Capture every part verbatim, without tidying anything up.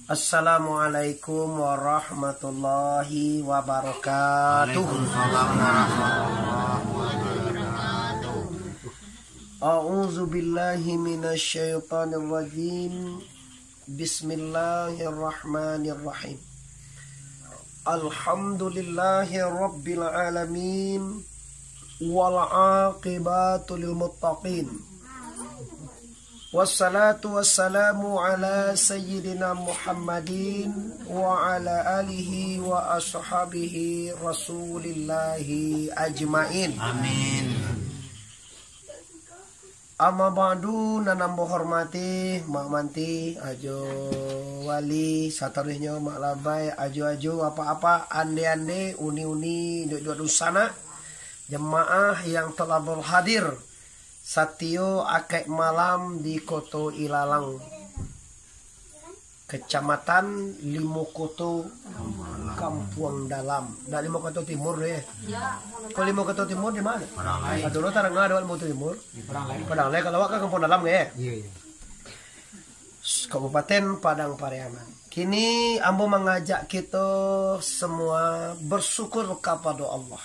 Assalamualaikum warahmatullahi wabarakatuh. Waalaikumsalam warahmatullahi wabarakatuh. A'udzu billahi minasy syaithanir rajim. Bismillahirrahmanirrahim. Alhamdulillahi rabbil alamin. Wal aqibatu lil muttaqin. Wassalatu wassalamu ala sayyidina Muhammadin wa ala alihi wa ashabihi Rasulillahi ajmain. Amin. Amma ba'du, nan ambo hormati, Mak Manti, Ajo Wali, sataruihnyo Mak Labai, Ajo-ajo, apak-apak, ande-ande, uni-uni, indak juo dunsanak, jamaah yang telah berhadir satio akek malam di Koto Ilalang, Kecamatan Limo Koto, Kampuang Dalam. Ndak Limo Koto Timur doh, eh. Kalau Limo Koto Timur di ma? Padang Lai. Aduh, lo tarang ado Limo Koto Timur. Padang Lai. Padang Lai, kalau awak kan Kampuang Dalam, eh. Iya, iya. Kabupaten Padang Pariaman. Kini ambo mangajak kito semua bersyukur kapado Allah.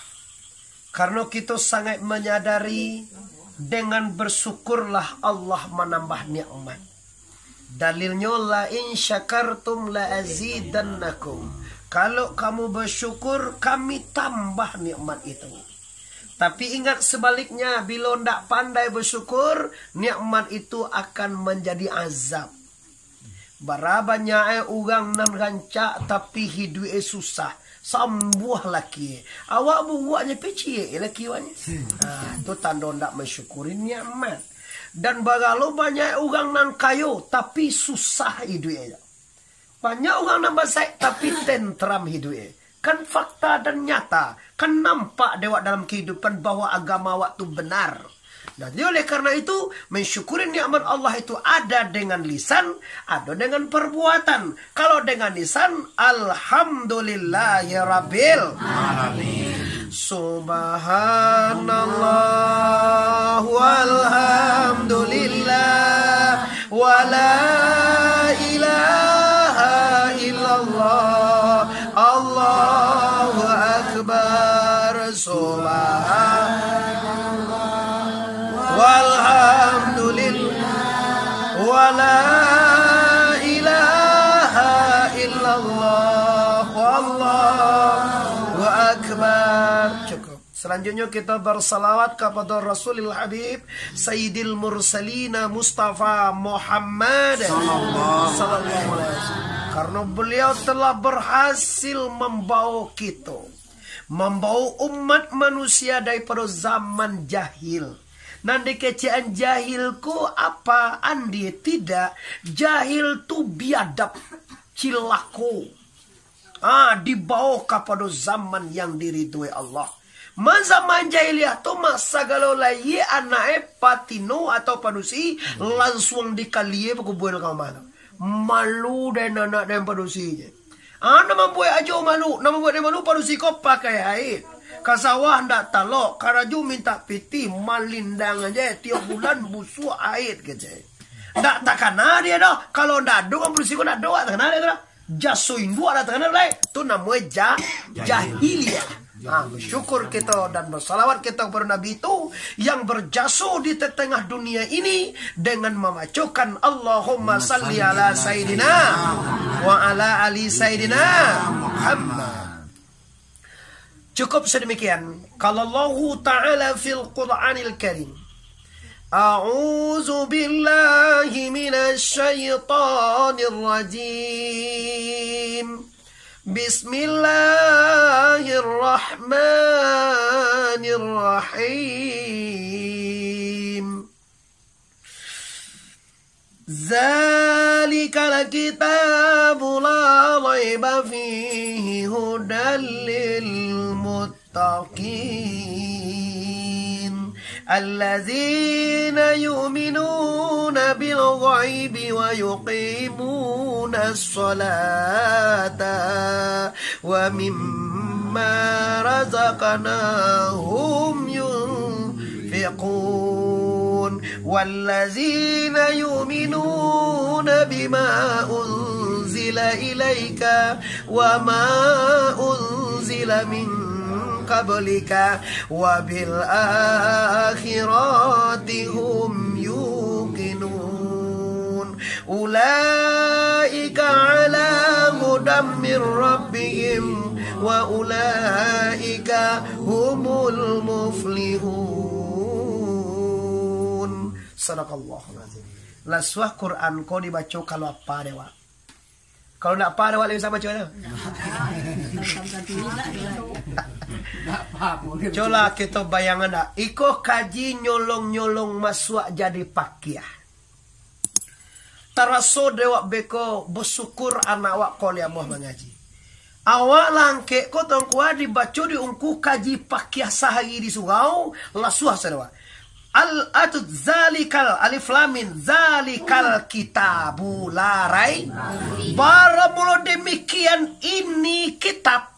Karano kito sangaik manyadari, dengan bersyukurlah Allah manambah nikmat. Dalilnyo, "La in syakartum la azidannakum." Kalau kamu bersyukur, kami tambah nikmat itu. Tapi ingat sebaliknya, bilo ndak pandai bersyukur, nikmat itu akan menjadi azab. Bara banyak e urang nan rancak, tapi hiduik e susah. Sambuah laki e. Awak buruaknyo, pai ciek e laki awaknyo. Ha, tu tando ndak mansyukuri nikmat. Dan bara lo banyak e urang nan kayo, tapi susah hiduik e. Banyak urang nan basaik, tapi tenteram hiduik e. Kan fakta dan nyata, kan nampak dek awak dalam kehidupan bahwa agama awak tu benar. Nah, jadi oleh karena itu, mensyukuri nikmat Allah itu ada dengan lisan, ada dengan perbuatan. Kalau dengan lisan, alhamdulillahirabbil alamin. Subhanallah walhamdulillah. Wa la ilaha illallah, Allahu Akbar, subhanallah, walhamdulillah, wa la ilaha illallah, wallahu akbar. Cukup. Selanjutnya kita bersalawat kepada Rasulil Habib, Sayyidil Mursalina Mustafa Muhammad sallallahu alaihi wasallam. Karena beliau telah berhasil membawa kita, membawa umat manusia daripada zaman jahil. Nan dikecekan jahil ko apa, andi? Tidak. Jahil tu biadab, cilako. Ah, dibawa kapado zaman yang diridoi Allah. Man zaman jahiliah tu, mak sagalo layie anak e patino atau padusi, lansuang dikalie pakuburan ka rumah tu. Malu den anak den padusi je. Ah, nan mambuek ajo malu, nan mambuek den malu padusi ko pakai haid. Ka sawah ndak talok, karajo mintak pitih, malindang aje, tiok bulan busuak haid kecek. Ndak takana dia doh, kalau ndak ado padusi ko ndak ado, takana dia tu doh. Jaso induak datang dari lai, tu namonyo ja-, jahiliah. Ha, bersyukur kita dan bersalawat kita kepada Nabi itu yang berjaso di tetengah dunia ini dengan membacakan Allahumma salli ala sayyidina wa ala ali sayyidina Muhammad. Cukup sedemikian. Qala Allahu Ta'ala fil Qur'anil Karim, "A'udzu billahi minasy syaithanir rajim. Bismillahirrahmanirrahim. Zalikal kitabu la raiba fihi hudan lil muttaqin. Alladzina yu'minuna bil ghaibi wa yuqimunas salata wa mimma razaqnahum yunfiqun. Walladzina yu'minuna bima unzila إليك وما أنزل من قبلك وبالآخرة هم يوقنون. أولئك على هدى من ربهم وأولئك هم المفلحون. صدق الله العظيم. Lah suah Quran ko dibaco kalau apa deh, Wak? Kalau ndak apa, awak lai bisa baco tu. Ndak apa pun. Cubolah kito bayangan dah. Iko kaji nyolong-nyolong masuak jadi pakiah. Taraso dek awak beko, basyukur anak awak ko lai amuah mangaji. Awak langkek ko tongkua dibaco di ungku kaji pakiah sahari di surau, lah suah sadawak. Al-atut zalikal, alif lam mim, zalikal kitabu la raib. Baramulo demikian ini kitab.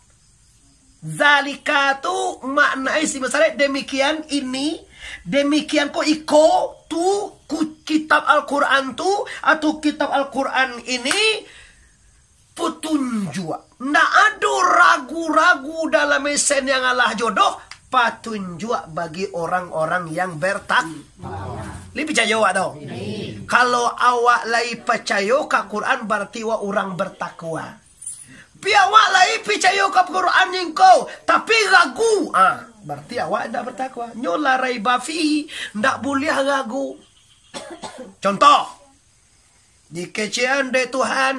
Zalika tu makna isi masalah demikian ini, demikian ko iko tu ku-, kitab Al-Quran tu atau kitab Al-Quran ini petunjuak. Ndak ado ragu-ragu dalam isen yang alah jodoh, patunjuak bagi orang-orang yang bertak-, lai picayo awak tu? Kalau awak lai picayo ka Quran, bararti awak urang bertakwa. Pi awak lai picayo ka Quran ningko, tapi ragu, ah, bararti awak indak bertakwa. Nyo la raiba fihi, ndak buliah ragu. Contoh, dikecekan dek Tuhan,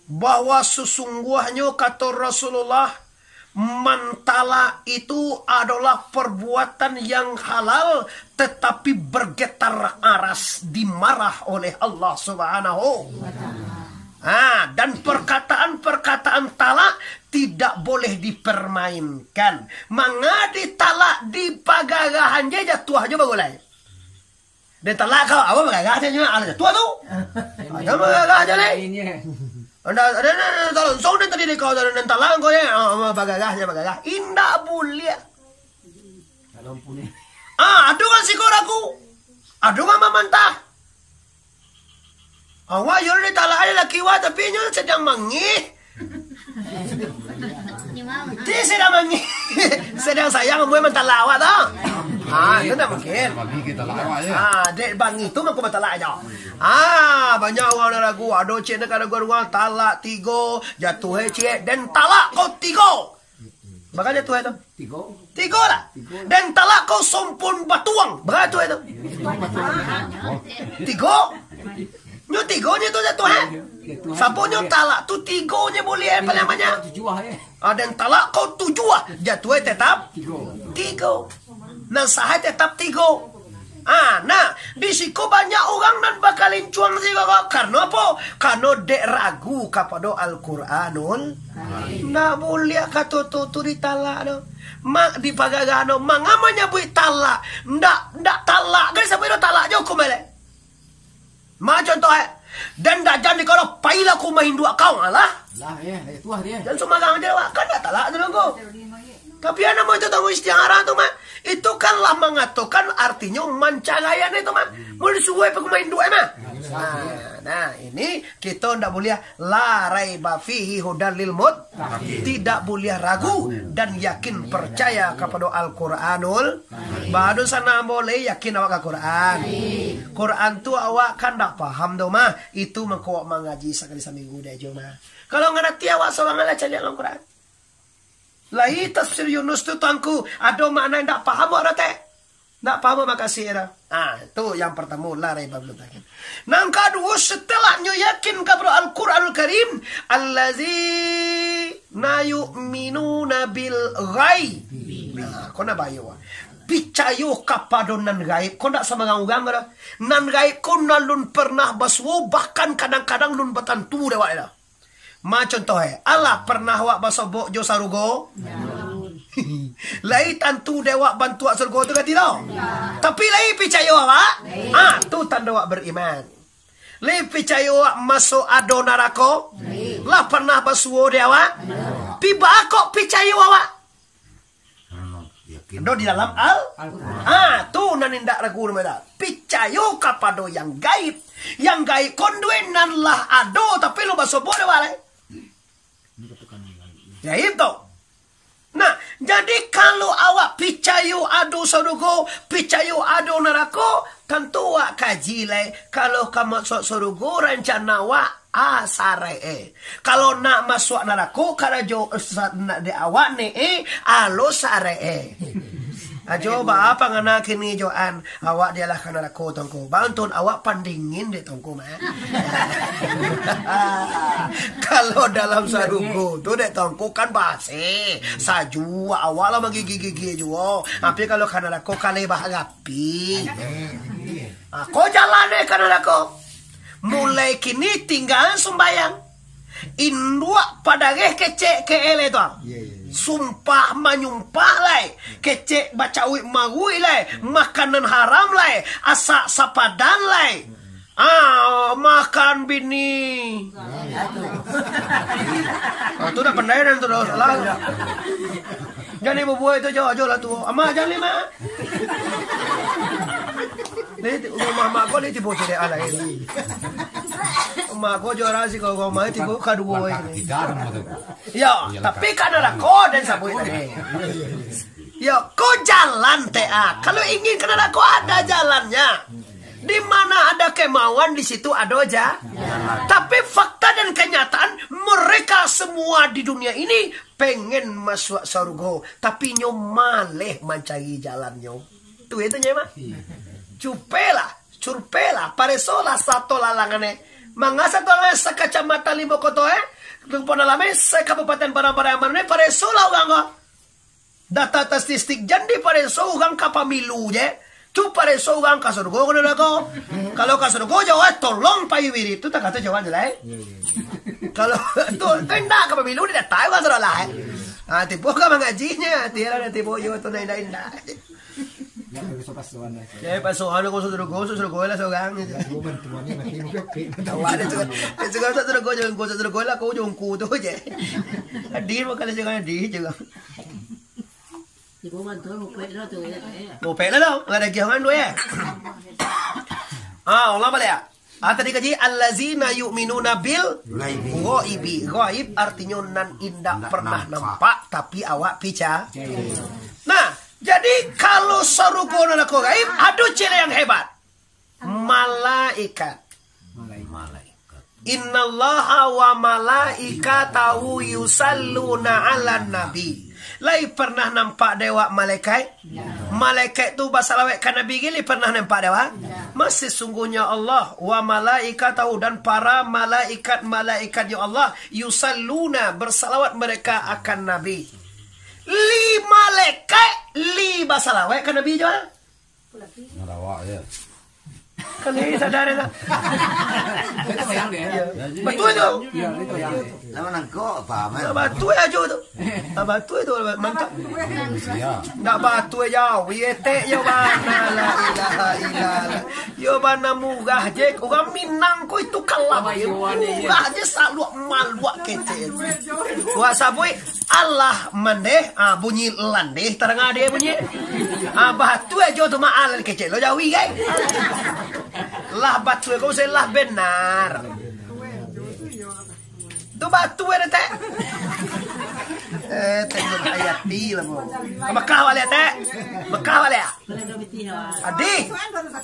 bahwa sesungguahnyo, kato Rasulullah, mantalak itu adalah perbuatan yang halal, tetapi bergetar aras dimarah oleh Allah Subhanahu. Ah, dan perkataan-perkataan talak tidak boleh dipermainkan. Manga ditalak di pagarahan je jatuah jo bagulai. Den talak kau, awak bagarah je nyo, alah jatuah tu. Aja bagarah je lai. Anda, ada, ada, ada, talak, langsung den tadi kau, ada, den talak kau ya, ah, ah, bagarah je, bagarah. Indak buliah. Ah, ado kan siko ragu. Ado kan mamantah. Awak yo ditalak laki awak, tapi nyo sadang mangih. Dia sadang mangih. Sadang sayang, ambo mantalak awak tu. Ah, itu ndak mungkin. Bagi kita talak awak je. Ah, dek bangih tu mangko batalak aja. Ah, banyak urang nan ragu. Ado ciek nan ka ragu-ragu, talak tigo, jatuah ciek, den talak kau tigo. Bara jatuah tu? Tigo. Tigo lah. Tigo. Den talak kau sompun batuang. Bara jatuah tu? Tigo. Nyo tigo nyo tu jatuah, eh? Jatuah. Sapo nyo talak tu tigo nyo buliah, eh, paling banyak. Tujuah, eh. Ah, den talak kau tujuah, jatuah tetap tigo. Tigo. Nan sah tetap tigo. Ah, nah, di siko banyak urang nan bakalincuang siko ko. Karano apo? Karano dek ragu kapado Al-Quranul. Ndak buliah kato tu, tu ditalak tu. Mak di pagarahan tu, manga manyabuik talak. Ndak, ndak talak. Kan sabuik tu talak je hukum elek. Ma contoh, eh. Dan dajan di kau, pailah ka rumah induak kau, alah. Lah, eh, eh, tuah dia. Jan sumbarang je, wak. Kan ndak talak tu, ko. Tapi yang namo itu tangguh istiharah tu, mah. Itu kan lah mangatokan artinyo mancaraian itu, mah. Mau disuruh apa ka rumah induak, eh, mah. Nah, nah, ini kito ndak buliah la raiba fihi hudal lil mut-, tidak buliah ragu dan yakin percaya kapado Al-Quranul. Baru sana ambo lai yakin awak ka Quran. Quran tu awak kan ndak paham tu, mah. Itu mangko awak mangaji sakali saminggu dek jo, mah. Kalau ngarati awak sorang lah caliak dalam Quran. Lai tafsir Yunus tu, tuangku, ado makna ndak paham awak dah, teh? Ndak paham, makasih dah. Ah, tu yang pertama, la raiba fihi. Nan kaduo, setelahnya yakin kapado Al-Quranul Karim, allazina yu'minuna bil ghaib. Nah, ko nah bayo. Picayo kapado nan gaib, ko ndak sambarang urang dah. Nan gaib ko nan lun pernah basuo, bahkan kadang-kadang lun batantu dek awak dah. Ma contoh, eh, alah pernah awak basobok jo sarugo? Lai tantu dek awak bantuak sarugo tu kan tidak? Tapi lai picayo awak? Ah, tu tando awak beriman. Lai picayo awak maso ado narako? Lah pernah basuo dek awak? Pi baa kok picayo awak? Ado di dalam Al-, ah, tu nan indak ragu namo dah. Picayo kapado yang gaib, Yang gaib ko nduwe nan lah ado, tapi lo basobok dek awak lai. Gaib tu. Nah, jadi kalau awak picayo ado sarugo, picayo ado narako, tantu awak kaji lai. Kalau ka masuak sarugo, rancana awak a sarek e. Kalau nak masuak narako, karajo sa-, nak dek awak ni e, alo sarek e. Ajo ba apa ngana kini jo an, awak dialahkan narako tongko. Bantun awak pandingin dek tongko mah. Kalau dalam sarugo tu dek tongko kan basi, sajuak, awak lah magigi-gigi juo. Tapi kalau ka narako kalai baharap. Pi. Ah, ko jalan e ka narako. Mulai kini tingga sumbayang. Induak padareh kecek ke ele tu. Sumpah manyumpah lai. Kecek bacauik maruik lai. Makanan haram lai. Asak sapadan lai. Ah, makan bini. Ah, tu dah pandai dan tu dah salah. Jadi babuai tu jo, jo lah tu. Amak jan lima. Ni rumah mak ko ni tibo cedek alai. Mak ko juara si ko rumah tibo kaduo ni. Ya, tapi kan ada kode sabuik tadi. Ya, ko jalan teh ah. Kalau ingin ka narako ada jalannya. Di mana ada kemauan, di situ ada ja-, jalan. Tapi fakta dan kenyataan, mereka semua di dunia ini pengen masuak sarugo, tapi nyo maleh mancari jalannyo. Tu itu nyo mah. Cupelah, curpelah, paresolah sato lalangan e. Manga sato lalangan sakacamatan limo koto e, rupo dalam e, sakabupaten Padang Pariaman e, paresolah urang ko. Data statistik jan dipareso urang ka pamilu je. Tu pareso urang ka sarugo ka narako. Kalau ka sarugo jawab, tolong pai wirid tu, takato jawab je lai. Kalau tu, tu indak ka pamilu, dia datang urang sudah lah. Ah, tibo ka mangajinyo, tialah tibo yo tu indak-indak. Ya, pasoan lah. Ya, pasoan, kau sarugo, sarugo lah seorang. Awak dia suka, dia suka sarugo, jangan kau sarugo lah, kau jongku tu je. Hadir, makanya jangan hadir juga. Ibu bantu ngupek lah tu, ya, ya. Ngupek lah tu, nggak ada giaman tu, ya. Ah, ulang balik, ya. Ah, tadi kaji, "Allazina yu'minuna bil ghaibi." Ghaib artinyo nan indak pernah nampak, tapi awak pica-. Nah, jadi kalau sarugo narako gaib, ado ciri yang hebat. Malaikat. Malaikat. "Innallaha wa malaikatahu yusalluna 'alan nabi." Lai pernah nampak dek awak malaikat? Malaikat tu basalawat ka Nabi gili pernah nampak dek awak? Masih sungguhnya Allah wa malaikatahu dan para malaikat-malaikatnya Allah yusalluna bersalawat mereka akan Nabi. Li malaikat, li basalawat ka Nabi jo. Ngadawak je. Kan ni sadar dah. Batua tu. Lama nangkok apa, man? Batua aja tu. Ah, batua tu, mantap. Manusia. Ndak batua jauh, yetek yo bana, la ilaha illallah. Yo bana murah je, urang Minang ko itu kalam. Murah je, saluak maluak kecek. Wah, sabuik. Alah mandeh, ah, bunyi landeh, tarang ade bunyi. Ah, batua ajo tu mah alah kecek lo jawi, kan? Lah batua ko se lah benar. Tu batua dah, tek. Eh, tek, ayati lah, bo. Mekah balik, tek. Mekah balik. Adi.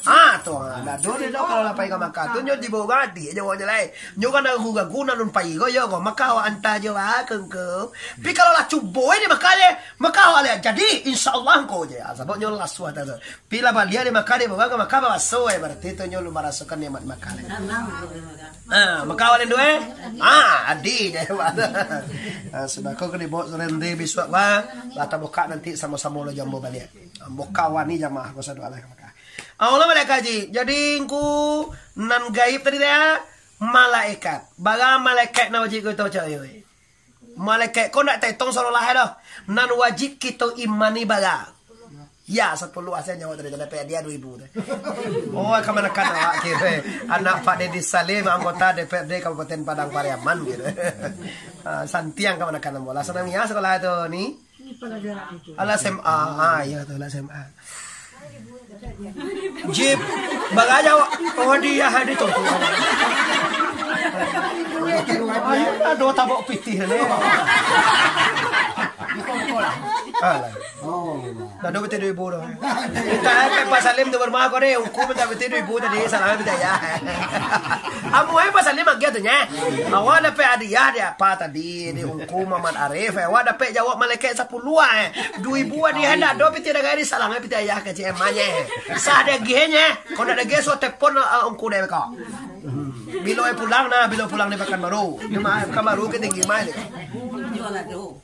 Ah, tu, ah, dah dulu dah kalau lah pai ka Mekah tu, nyo dibawa adi, nyo bawa nyo lai. Nyo kan ragu-ragu nak lun pai ko, yo ko, maka awak anta jo, ah, kengko. Pi kalau lah cubo, eh, di Mekah je, maka awak lihat jadi, insya Allah engko je. Ah, sabab nyo lah suah tu. Pi lah baliak di Mekah, di Mekah, ke Mekah baso, eh, berarti tu nyo lun marasokan nikmat Mekah. Ah, maka awak lindu, eh. Ah, adi je. Ah, sudah ko ke dibawa surende bisuak, bah. Lah tabuka nanti samo-samo lo jambo baliak. Ah, buka wani jamaah, ko sadoa lah ka Mekah. Allah malaikat kaji. Jadi, engku nan gaib tadi teh, malaikat. Bara malaikat nan wajib kito cari, weh. Malaikat ko ndak taetong salah doh. Nan wajib kito imani bara. Ya, sapuluh asa nyawa tadi, dapek hadiah dua ribu teh. Oh, kamanakan awak kiro, eh. Anak Pak Dedi Salim, anggota D P R D Kabupaten Padang Pariaman, gitu. Ah, santiang kamanakan bola. Sanang ya sekolah tu, ni. Alah S M A. Ah, iya tu, alah S M A. Jib, bagaja awak. Oh, dia hadir tu. Ayo, ado tabok pitih ni. Alah. Oh. Dah dua betul dua ribu dah. Kita ke Pak Salim tu bermah kau deh, hukum minta betul dua ribu tadi, salam minta ya. Amu eh Pak Salim agiah tu nya. Awak dapek hadiah dia apa tadi, di hukum Muhammad Arif, eh. Awak dapek jawab malaikat sapuluh eh. Dua ribu hadiah ndak ado, piti dah gari salam eh, piti ayah ke C M A nya. Sah dia agiah nya. Kau ndak ada agiah, so telepon uh, ungku deh kau. Bilo eh pulang nah, bilo pulang di Pekanbaru. Di ma-, Pekanbaru ke tinggi mai ni.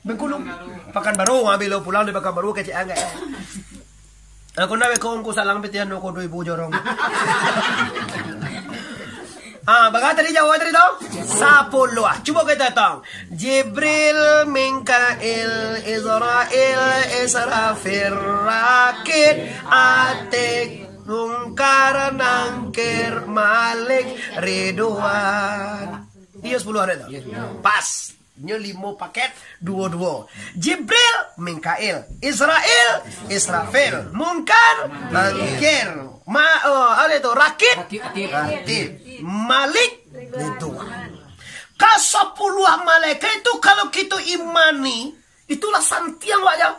Bengkulu. Pekanbaru, ha, bilo pulang di Pekanbaru kecek anggai. Aku nak beko ungku salang pitian ko dua ribu jorong. Ah, baga tadi jawab tadi tau? Sapuluh. Cuba kita tong. Jibril, Mikail, Izrail, Israfil, Rakid, Atik, Mungkar, Nangkir, Malik, Ridwan. Iyo, sepuluh hari tu. Pas. Nyo limo paket, duo-duo. Jibril, Mikail. Israil, Israfil. Mungkar, Nangkir. Ma, oh, ada tu, Rakid, Rakid, Atid. Atid. Malik, Ridwan. Kasapuluah malaikat itu, kalau kito imani, itulah santiang wak jan.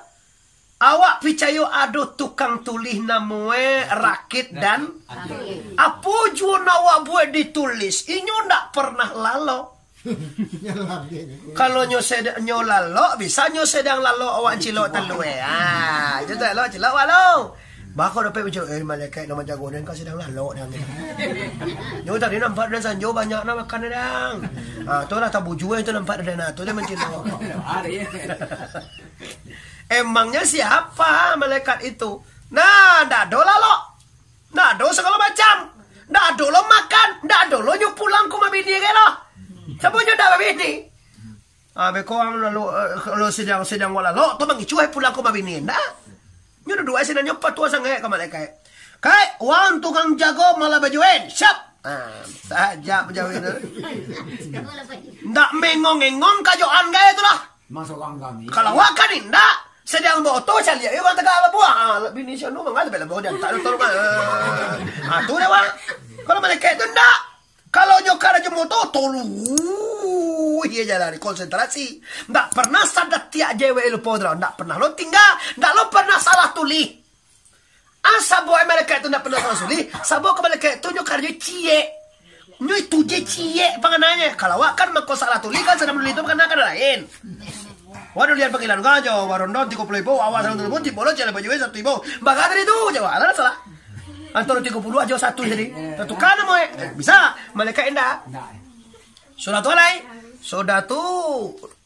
Awak picayo ado tukang tulih namoe Rakid dan Atid. Apo juo nan awak buek ditulis, inyo ndak pernah lalok. Kalau nyo sed-, nyo lalok, bisa nyo sedang lalok awak cilok talue. Ah, itu tu lalok cilok walo. Bako dapek muncul, eh, malaikat nan manjago den kan sedang lalok den. Nyo tadi nampak den sanjo banyak nan makan den. Ah, tu lah tabujua itu nampak den, ah, tu den mancilok. Emangnya siapa malaikat itu? Nah, ndak ado lalok. Ndak ado sagalo macam. Ndak ado lo makan, ndak ado lo nyo pulang ka rumah bini gai lo. Sabab nyo ndak babini. Ah, beko ang lalu, eh, kalau sidang-sidang wak lalok tu mangicuah pulang ka rumah bini. Ndak. Nyo duduak sinan nyo patuah sangaik ka malaikat. Kai, wang tukang jago malah bajuan. Siap. Ah, saja bajawi tu. Ndak mengong-engong kajoan gai tu lah. Masuk urang kami. Kalau awak kan indak, sadang baoto caliak yo urang tagak labuah. Ah, bini sianu mangaja bela labuah diantak tu mah. Ah, tu dah, Wak. Kalau malaikat tu indak. Kalau nyo karajo moto, tolu. Iyo jalan konsentrasi. Ndak pernah sadatiak jewek lupo tu. Ndak pernah lo tingga, ndak lo pernah salah tulih. Asa buek malaikat tu ndak pernah salah tulih, sabab ka malaikat tu nyo karajo ciek. Nyo itu je ciek pangananyo. Kalau awak kan mako salah tulih kan sadang manulis tu panganan kan lain. Waduh lian panggilan urang jo, warondon tigo puluh ribu, awak sadang tulih tibo lo ciek baju satu ribu. Baka tadi tu jo, alah salah. Antaro tigo puluh ajo satu tadi. Tatukar namo eh. Bisa, malaikat indak. Sudah tu alai. Sudah tu,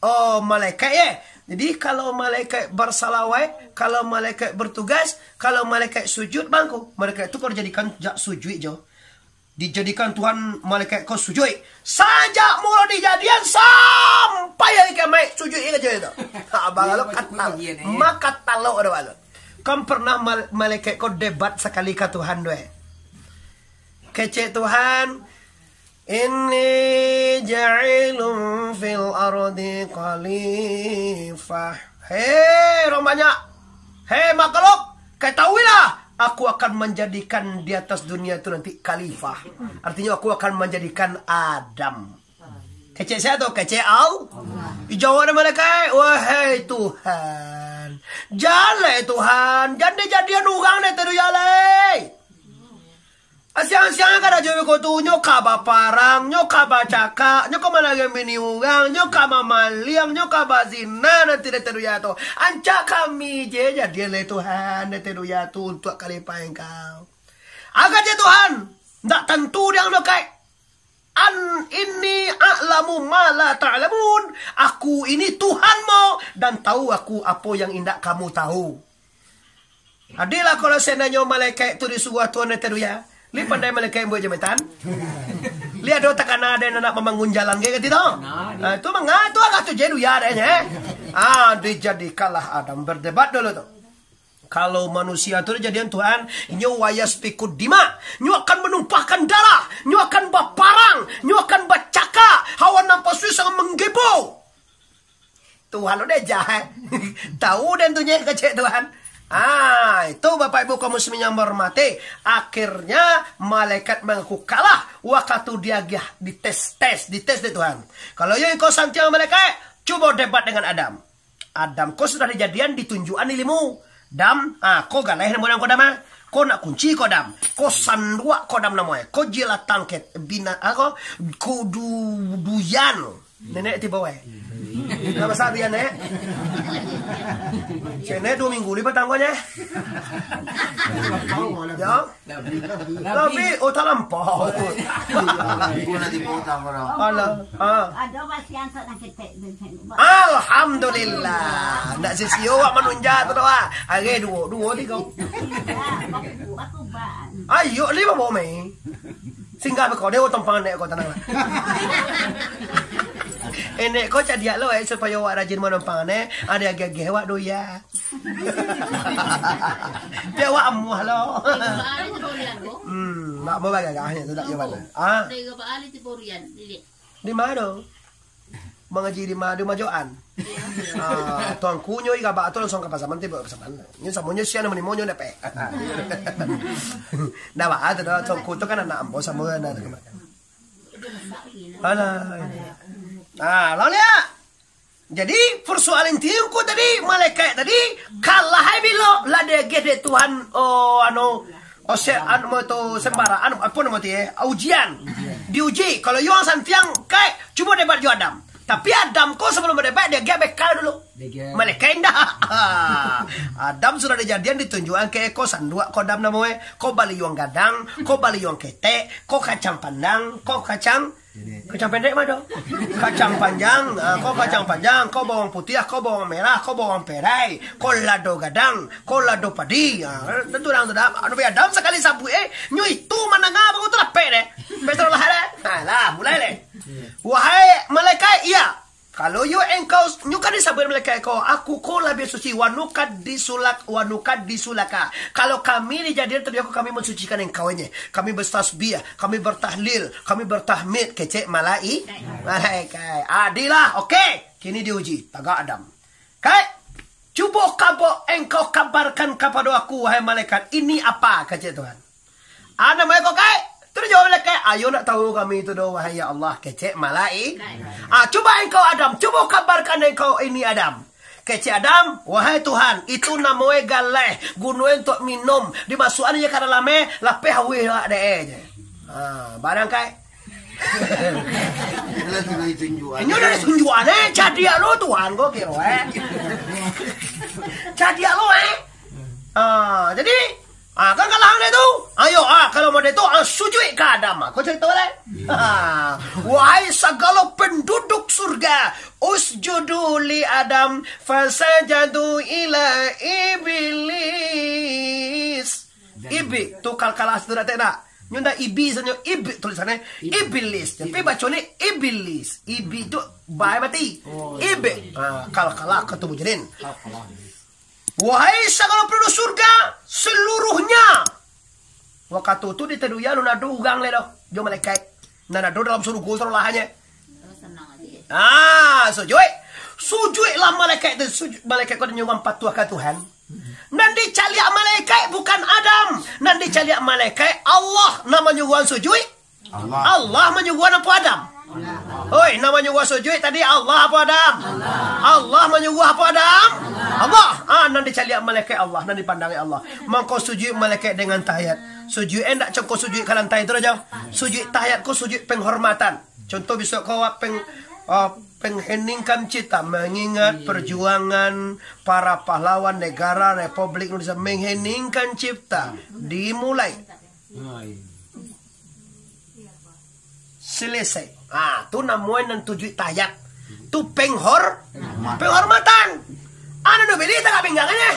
oh, malaikat, ye. Jadi, kalau malaikat bersalawat, kalau malaikat bertugas, kalau malaikat sujud, bangku. Malaikat tu kalau jadikan jak sujud jo. Dijadikan Tuhan malaikat ko sujud. Sajak mulo dijadian sampai hari kiamat, sujud ye kajo itu. Ha, bang, kalau kata, maka talok ada bang. Kan pernah mal-, malaikat ko debat sakali ka Tuhan tu, eh. Kecek Tuhan, "Inni ja'ilun fil ardi khalifah." Hei, urang banyak. Hei, makhluk, ketahuilah, aku akan menjadikan di atas dunia itu nanti khalifah. Artinya, aku akan menjadikan Adam. Kecek sia tu? Kecek Al-, dijawab dek malaikat, "Wahai Tuhan, jan lai Tuhan, jan dijadian urang dek taduya lai." Siang-siang karajo beko tu, nyo ka baparang, nyo ka bacakak, nyo ka malarian bini urang, nyo ka mamaliang, nyo ka bazina, nanti dek taduya tu. Ancak kami je jadian lai Tuhan dek taduya tu untuak khalifah Engkau. Agak je Tuhan, ndak tantu dek ang doh, Kai. An inni a'lamu ma la ta'lamun. Aku ini Tuhanmu dan tahu aku apo yang indak kamu tahu. Adilah kalau seandainya malaikat tu disuruh Tuhan dek taduya. Li pandai malaikat buek jambatan. Li ado takana ado nan nak mambangun jalan kayak gitu. Nah, itu mangatu agak tu je duya adanya, eh. Ah, dijadikanlah Adam berdebat dulu tu. Kalau manusia tu dijadian Tuhan, inyo wayas pikut dima, nyo akan menumpahkan darah, nyo akan baparang, nyo akan bacakak, hawa nafsu sangat menggebu. Tuhan udah jahat. Tahu dan tu nyo kecek Tuhan. Ah, itu Bapak Ibu kaum muslimin yang berhormati. Akhirnya malaikat mengaku kalah wakatu diagiah dites, tes, dites dek Tuhan. Kalau yo engkau santiang malaikat, cubo debat dengan Adam. Adam ko sudah dijadian ditunjuakan ilimu. Dam, ah, ko galeh namo Adam ko Dam, ah. Ko nak kunci ko Dam. Ko sanduak ko Dam namo e. Ko jilatang ket bina, ah, ko kudu duyan. Nenek tibo wae. Lah basa duyan, Nek? Cek Nek duo minggu li batanggonyo. Yo. Tapi, oh, talampau. Ibu nanti potong orang. Alah, ah. Ado basian sok nang ketek, ben sen. Alhamdulillah. Ndak sisio awak manunja tu doh, ah. Are duo, duo tigo. Iya, aku, aku ba-, Ayo, limo bawa mai. Singgah beko, dia tampang nek ko, tanang lah. Eh, nek ko cadiak lo, eh, supayo awak rajin manampang nek, ado ageh-ageh awak doya. Dia awak amuah lo. Hmm, nak mau bagagahnya tu tak gimana? Ah. Di mana? Mangaji di ma-, di Majoan. Ah, tuangku nyo igabak tu langsuang ka pasaman, tibo ka pasaman. Nyo samonyo sia namo nimonyo dapek. Ndak baa tu doh, tuangku tu kan anak ambo samo dah tu kamarin. Alah. Ah, lawan dia. Jadi, persoalan tiangku tadi, malaikat tadi, kalah ai bilo lah diageh dek Tuhan, oh, anu, oh, se-, anu, tu, sembara, anu, apo namo tu, eh? Ujian. Diuji. Kalau yo ang santiang, kaik, cubo debat jo Adam. Tapi Adam ko sabalum badebat, diageh bekal dulu. Malaikat indak. Adam sudah dijadian, ditunjuakan ka ko sanduak, ko Adam namo e, ko baliuang gadang, ko baliuang ketek, ko kacang pandang, ko kacang Kacang pendek mah doh. Kacang panjang, ah, ko kacang panjang, ko bawang putiah, ko bawang merah, ko bawang perai, ko lado gadang, ko lado padi. Ah, tantu urang tu dah. Anu, Adam sakali sabuik, eh, nyo itu mandanga baru tu dapek deh. Betul lah deh. Nah, lah, mulai deh. Wahai malaikat, iya. Kalau yo engkau, nyo kan disabuik malaikat ko, aku ko labiah suci, wanukadisulak, wanukadisulaka. Kalau kami dijadian tadi aku, kami mensucikan engkau nye. Kami bertasbih, kami bertahlil, kami bertahmid, kecek malai-, malaikat. Adilah, oke. Kini diuji, tagak Adam. Kai, cubo kabo engkau kabarkan kapado aku, wahai malaikat, ini apa, kecek Tuhan. Ana mai ko kai, tu dijawab malaikat, ayo nak tahu kami tu doh, wahai ya Allah, kecek malai-, ah, cubo engkau Adam, cubo kabarkan engkau ini Adam. Kecek Adam, wahai Tuhan, itu namo e galeh, guno e untuak minum, dimasuakan je ka dalam e, lapeh auih awak dek e je. Ha, barang kai. Inyo dari tunjuan e, cadiak lo Tuhan ko kiro e. Cadiak lo e. Ha, jadi, ah, kan kalah ang tu. Ayo, ah, kalau model tu, ah, sujuik ka Adam. Aku cerita balik. Ha, wahai sagalo penduduk surga, usjudu li Adam, fasajadu ila iblis. Ibi, tu kal-, kalah tu dak, dak. Nyo ndak ibi sanyo, ibi tulisannya. Iblis. Tapi baco ni iblis. Ibi tu bai mati. Oh, iya. Ibi. Ah, kal-, kalah ketubuh jadin. Wahai sagalo penduduk surga seluruhnya. Wakatu tu di tadunia alun ado urang lai doh, jo malaikat. Nan ado dalam surugo tu lah nyo. Ah, sujuik. Sujuiklah malaikat tu, sujuik. Malaikat ko nyo patuah ka Tuhan. Nan dicaliak malaikat bukan Adam. Nan dicaliak malaikat Allah. Nan manyuruah sujuik Allah. Allah manyuruah apo Adam? Oi, nan manyuruah sujuik tadi Allah apo Adam? Allah. Allah manyuruah apo Adam? Allah. Ah, nan dicaliak malaikat Allah, nan dipandangi Allah. Mangko sujuik malaikat dengan tahiyat. Sujuik e ndak cako sujuik ka lantai tu aja. Sujuik tahiyat ko sujuik penghormatan. Contoh, bisuak ko awak peng-, ah, pengheningkan cipta, mengingat perjuangan para pahlawan negara Republik Indonesia, mengheningkan cipta, dimulai. Selesai. Ah, tu namonyo nan sujuik tahiyat. Tu penghor-, penghormatan. Anu, nu pilih tagak pinggang aja.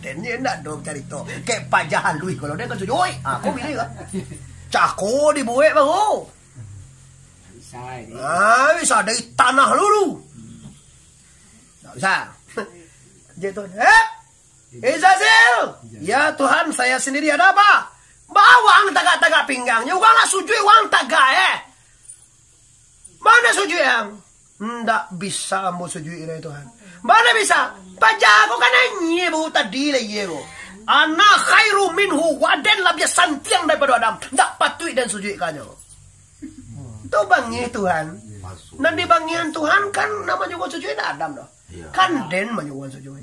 Den ni ndak do carito. Kek pajah halui kalau dia kan sujuik. Ah, kau pilih kan? Cako dibuek baru. Bisa, ini. Ah, bisa dari tanah dulu. Tak bisa. Dia tu, eh? Izazil! Ya Tuhan, saya sendiri, ada apa? Bawang tagak-tagak pinggangnyo, urang lah sujuik, urang tagak, eh. Mana sujuik ang? Ndak bisa ambo sujuik, ya Tuhan. Mana bisa? Paja ko kan nanyie baru tadi lah iye ko. Ana khairu minhu, wa den labiah santiang daripado Adam. Ndak patuik den sujuik ka nyo. Tu bangih Tuhan. Nan dibangihan Tuhan kan nan manyuruah sujuik ndak Adam doh. Iya. Kan den manyuruah sujuik.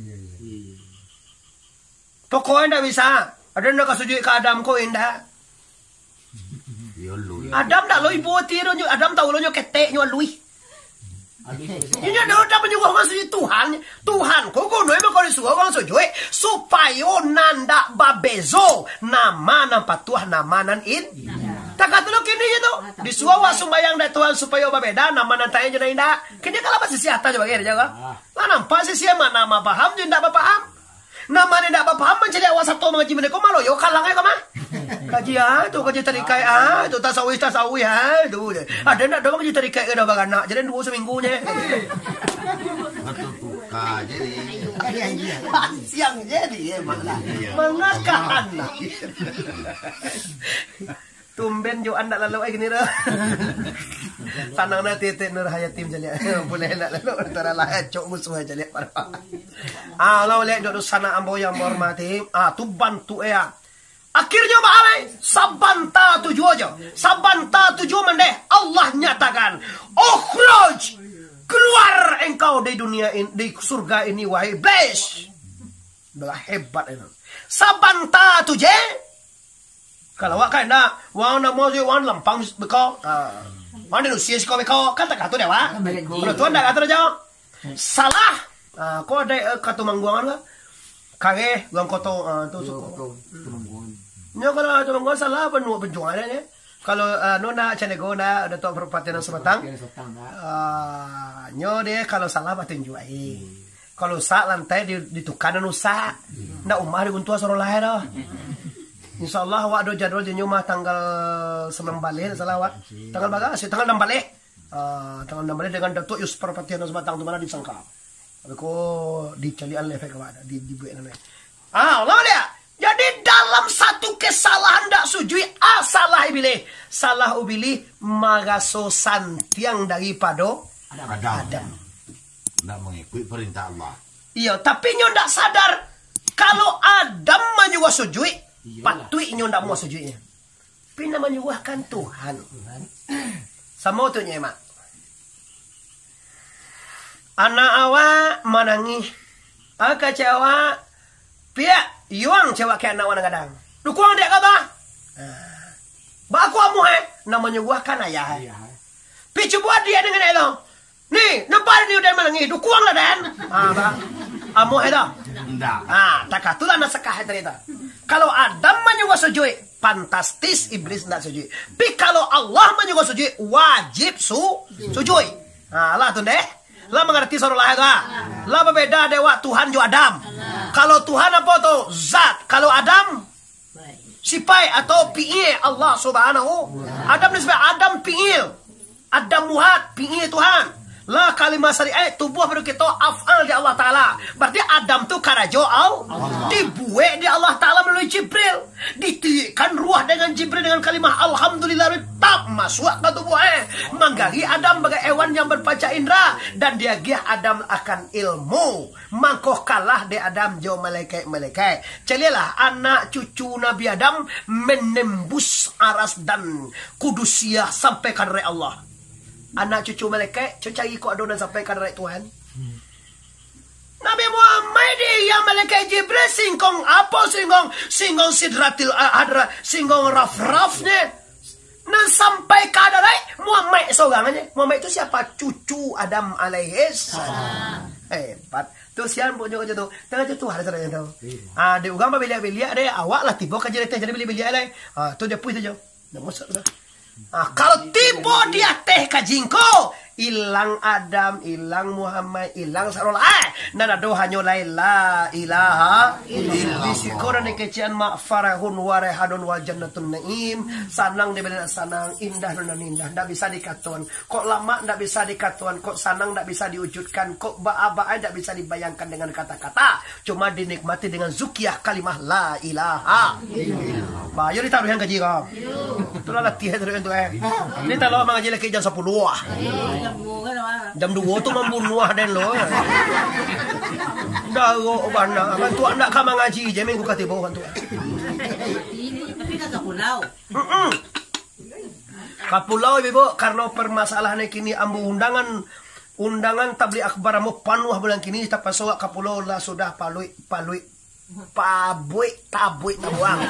Pokoknyo ndak bisa. Ado ndak ka sujuik ka Adam ko indak. Yo lu. Adam ndak lo ibo ti do nyo, Adam tahu lo nyo ketek nyo aluih. Inyo ndak udah manyuruah urang sujuik Tuhan. Tuhan ko guno emang kalau disuruah urang sujuik supayo nan ndak babezo nama nan patuah nama nan in. Takah tu lo kini je tu. Disuruah urang sumbayang dek Tuhan supayo babeda nama nan tae jo nan indak. Kini kalau basisi atas jo bagai je kan. Lah nampak sisi mana nama paham jo indak bapaham. Nan mano indak bapaham mancaliak awak sato mangaji mande ko maloyo kalang ai ko mah. Kaji ah tu, kaji tarikaik ah tu, tasawuf tasawuf ah tu je. Ado ndak do mangaji tarikaik ka dah baranak, jadi duo saminggu je. Batul tuka je ni. Siang je ni emang lah. Mangakahan lah. Tumben jo andak lalok ai kini tu. Sanang na titik Nur Hayati mancaliak. Buliah andak lalok antara lah cok musuah ai caliak parah. Ah, lah liek duduk sanak ambo yang bahormati. Ah, tu bantuak ya. Akhirnyo baalai, sabanta tu juo jo. Sabanta tu juo mandeh, Allah nyatakan, "Ukhruj, keluar engkau dari dunia ini, dari surga ini, wahai iblis." Belah hebat itu. Sabanta tu je. Kalau awak kan ndak, wang namo je wang lampang beko. Ah. Wang di Rusia siko beko, kan tak katu deh, wak. Kalau tuan ndak katu aja. Salah. Ah, kok ada eh, katu mangguangan lah. Kareh, guang koto, ah, tu suko. Nyo kalau katu mangguangan salah penuh penjualan ya. Kalau ah, no nak candego nak ada tok perpatian sebatang. Ah, nyo deh kalau salah batunjuk ai. Kalau rusak lantai di, ditukar dan rusak. Ndak umah diguntua suruh lahir dah. Insya Allah awak ada jadwal jenyo mah tanggal sembilan belas ndak salah awak. Tanggal berapa? Tanggal enam belas. Ah, tanggal enam belas dengan Datuk Yus Parpatian Sebatang tu mana disangka. Tapi ko dicalian lefek awak di dibuat nana. Ah, Allah dia. Jadi dalam satu kesalahan ndak sujuik, ah, salah ibilih. Salah ibilih maraso santiang daripado Adam. Adam. Ndak mangikuik parintah Allah. Iyo, tapi nyo ndak sadar kalau Adam manyuruah sujuik, patuik nyo ndak mau sujuiknyo. Tapi nan manyuruahkan Tuhan. Samo tu nyo mak. Anak awak manangih. Ah, kacau awak. Piak, yuang cewak ke anak awak nan gadang. Dukuang dek ka bah? Ah. Ba aku amuah eh. Nan manyuruahkan ayah eh. Pi cubo dia dengan elok. Ni, nampak ni udah manangih, dukuang lah, Dan. Ha, bah. Amuah itu. Ndak. Ha, takatulah nak sekah cerita. Kalau Adam manyuruah sujuik, fantastis iblis ndak sujuik. Tapi kalau Allah manyuruah sujuik, wajib su sujuik. Ha, lah tu deh. Lah mengerti saudara lah tu. Ha. Lah berbeda dewak Tuhan jo Adam. Kalau Tuhan apa tu? Zat. Kalau Adam sipai atau fi'il Allah Subhanahu. Adam ni sipai Adam fi'il. Adam buat, fi'il Tuhan. Lah kalimah syariat tubuah baru kita af'al di Allah Taala. Berarti Adam tu karajo Allah. Dibuat di Allah Taala melalui Jibril. Ditiupkan ruah dengan Jibril dengan kalimah alhamdulillah tap masuk ke tubuh eh. Manggari Adam bagai hewan yang berpanca indera dan diagiah Adam akan ilmu. Mangko kalah dek Adam jo malaikat-malaikat. Caliaklah anak cucu Nabi Adam menembus aras dan kudusiah sampai ka hadarat Allah. Anak cucu malaikat, cubo cari kok ado nan sampai ka hadarat Tuhan. Nabi Muhammad di yang malaikat Jibril singkong apa singkong? Singkong Sidratil Hadra, singkong raf-rafnya. Nan sampai ka hadarat Muhammad sorang aja. Muhammad itu siapa? Cucu Adam alaihissalam. Hebat. Tu sian buat macam tu. Tengah tu Tuhan saudara tu. Ah, di urang babiliak-biliak deh, awak lah tibo ka jadi teh jadi biliak-biliak deh. Ah, tu dia puih tu je. Dah masuk tu. Ah, kalau tibo di ateh ka jingko, ilang Adam, ilang Muhammad, ilang Sarul. Ah, nan ado hanyo lai la ilaha illallah. Di siko nan dikecekan mak farahun wa raihanun wa jannatun naim. Sanang di baliak sanang, indah nan indah. Ndak bisa dikatoan. Kok lamak ndak bisa dikatoan, kok sanang ndak bisa diwujudkan, kok ba-, ba-, ndak bisa dibayangkan dengan kata-kata. Cuma dinikmati dengan zukiah kalimah la ilaha. Bah, yo ditaruh yang kaji kau. Itulah latihan taruh yang tu eh. Ni taruh mangaji lagi jam sepuluh ah. Jam duo tu mambunuah den lo. Darok bana. Kan tuak ndak ka mangaji je minggu ka tibo kan tuak. Tapi dah ka pulau. Mm-mm. Ka pulau, Ibu, karano permasalahan kini ambo undangan, undangan tablig akbar ambo panuah bulan kini, tapaso awak ka pulau lah sudah paluik, paluik, pabuik, tabuik tabuang.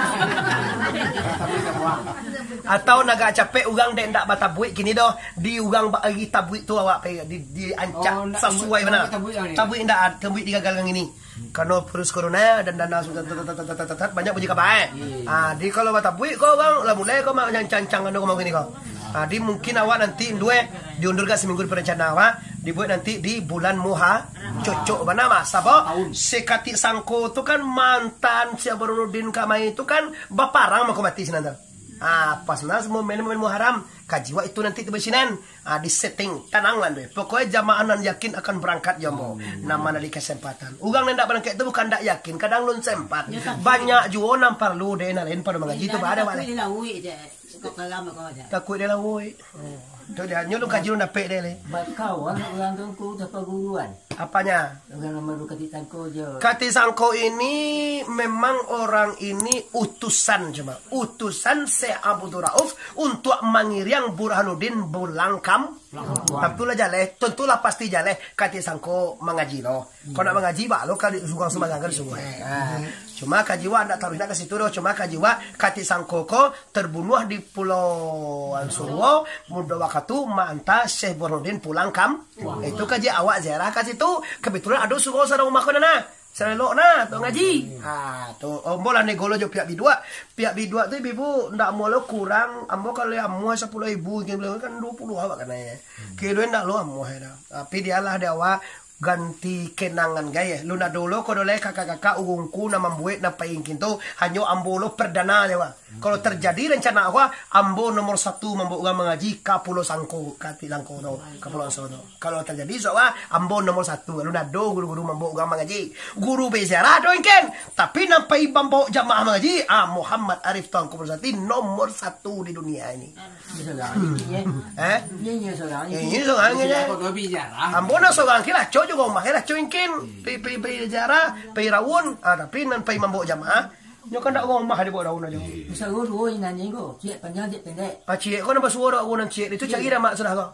Atau nagak capek urang dek ndak batabuik kini doh, di urang ba-, agi tabuik tu awak pe di, di ancak. Oh, ndak, sasuai ndak bana. Tabuik lah ni. Tabuik ndak, tabuik digagalkan kini. Karano virus corona dan dana sudah tat-, tat-, tat-, tat-, tat-, tat-, banyak bunyi kabar, eh. Iya, iya. Ah, di kalau batabuik ko urang lah mulai ko mak cancang-cancang anu ko mak kini ko. Ah, di mungkin awak nanti ndueh diundurkan seminggu di perencana awak, dibuek nanti di bulan Muha-, cocok bana mah. Sabab sekatik sangko tu kan mantan si Burhanuddin Kamai tu kan baparang mako mati sinan tu. Ah, pas nah momen-momen Muharram, kaji awak itu nanti tu basinan. Ah, di setting, tanang lah ndueh. Pokoknya jamaah nan yakin akan berangkat jo ambo. Amin. Nan mana di kesempatan. Urang nan ndak berangkat tu bukan ndak yakin, kadang lun sempat. Ya, tapi banyak juo nan parlu dek nan lain pado mangaji tu, ba ada balik. Takuik dia lauik je. Kau kalam kau je. Takuik dia lauik. Oh. Tu dia, nyo lun kaji lun dapek dek le. Bakawan urang tu ku tapaguruan. Apanya? Urang nan baru katik sangko je. Katik sangko ini memang orang ini utusan cuma. Utusan Syekh Abdul Rauf untuk mangiriang Burhanuddin pulang kam-, Pulang kampuang. Tentulah jaleh, tentulah pasti jaleh katik sangko mangaji lo. Kau nak mangaji, bak lo ka di surau sumbangan ka di surau. Ah. Cuma kaji wak ndak taruih nak ka situ doh. Cuma kaji wak katik sangko ko terbunuah di Pulau Suruo, mudo wakatu maanta Syekh Burhanuddin pulang kam-, itu kaji awak ziarah ka situ. Kebetulan ado surau sadang rumah ko nana. Salelok nah, tu ngaji. Ha, tu, ambo lah nego lo jo pihak biduak. Pihak biduak tu ibu-ibu, ndak amuah lo kurang, ambo kalau amuah sapuluah ribu, kan duo puluah awak kanai. Kiro ndak lo amuah dah. Tapi dialah di awak ganti kenangan gaya. Lun ado lo ko dolai kakak-kakak urungku nan mambuek nan paingkin tu, hanyo ambo lo perdana je, wah. Kalau terjadi rencana awak, ambo nomor satu mambaok urang mangaji ka Pulau Sangko, ka Tilangko tu, ka Pulau Sangko tu. Kalau terjadi, insya Allah, ambo nomor satu. Lalu nado guru-guru mambaok urang mangaji. Guru beziarah ado ingkin, tapi nan pai mambaok jamaah mangaji, ah, Muhammad Arif Tuanku Pulau Sati nomor satu di dunia ini. Inyo sorang, inyo. Eh? Inyo, inyo sorang, inyo. Inyo sorang, inyo. Ambo nan sorang, kira co juo rumah, kira co ingkin. Pai, pai, pai ziarah, pai raun, ah, tapi nan pai mambaok jamaah, nyo kan ndak rumah di bawah daun aja. Usaha duo inanyo ko, ciek panjang, ciek pendek. Ah, ciek ko nambah suo dak, nan ciek itu cari dah mak sudah ko.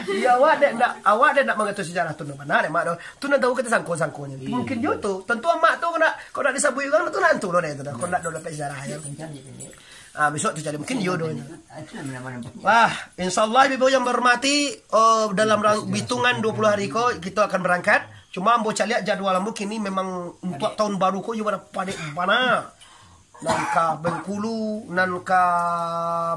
Iya, awak dek ndak, awak dek ndak mangatur sejarah tu, mana dek mak tu. Tu nan tahu katik sangko-sangkonyo. Iya. Mungkin jo tu. Tentu mak tu kena, kau nak disabuik urang tu nantu lo dek tu dah. Kau nak dulu dapat sejarah ya. Ciek panjang, ciek pendek. Ah, besok tu cari mungkin yo doh. Wah, insyaallah ibu yang berhormati, oh, dalam rang-, hitungan dua puluh hari ko kita akan berangkat. Cuma ambo caliak jadual ambo kini memang untuk tahun baru ko yo pada padek bana. Nan ka Bengkulu, nan ka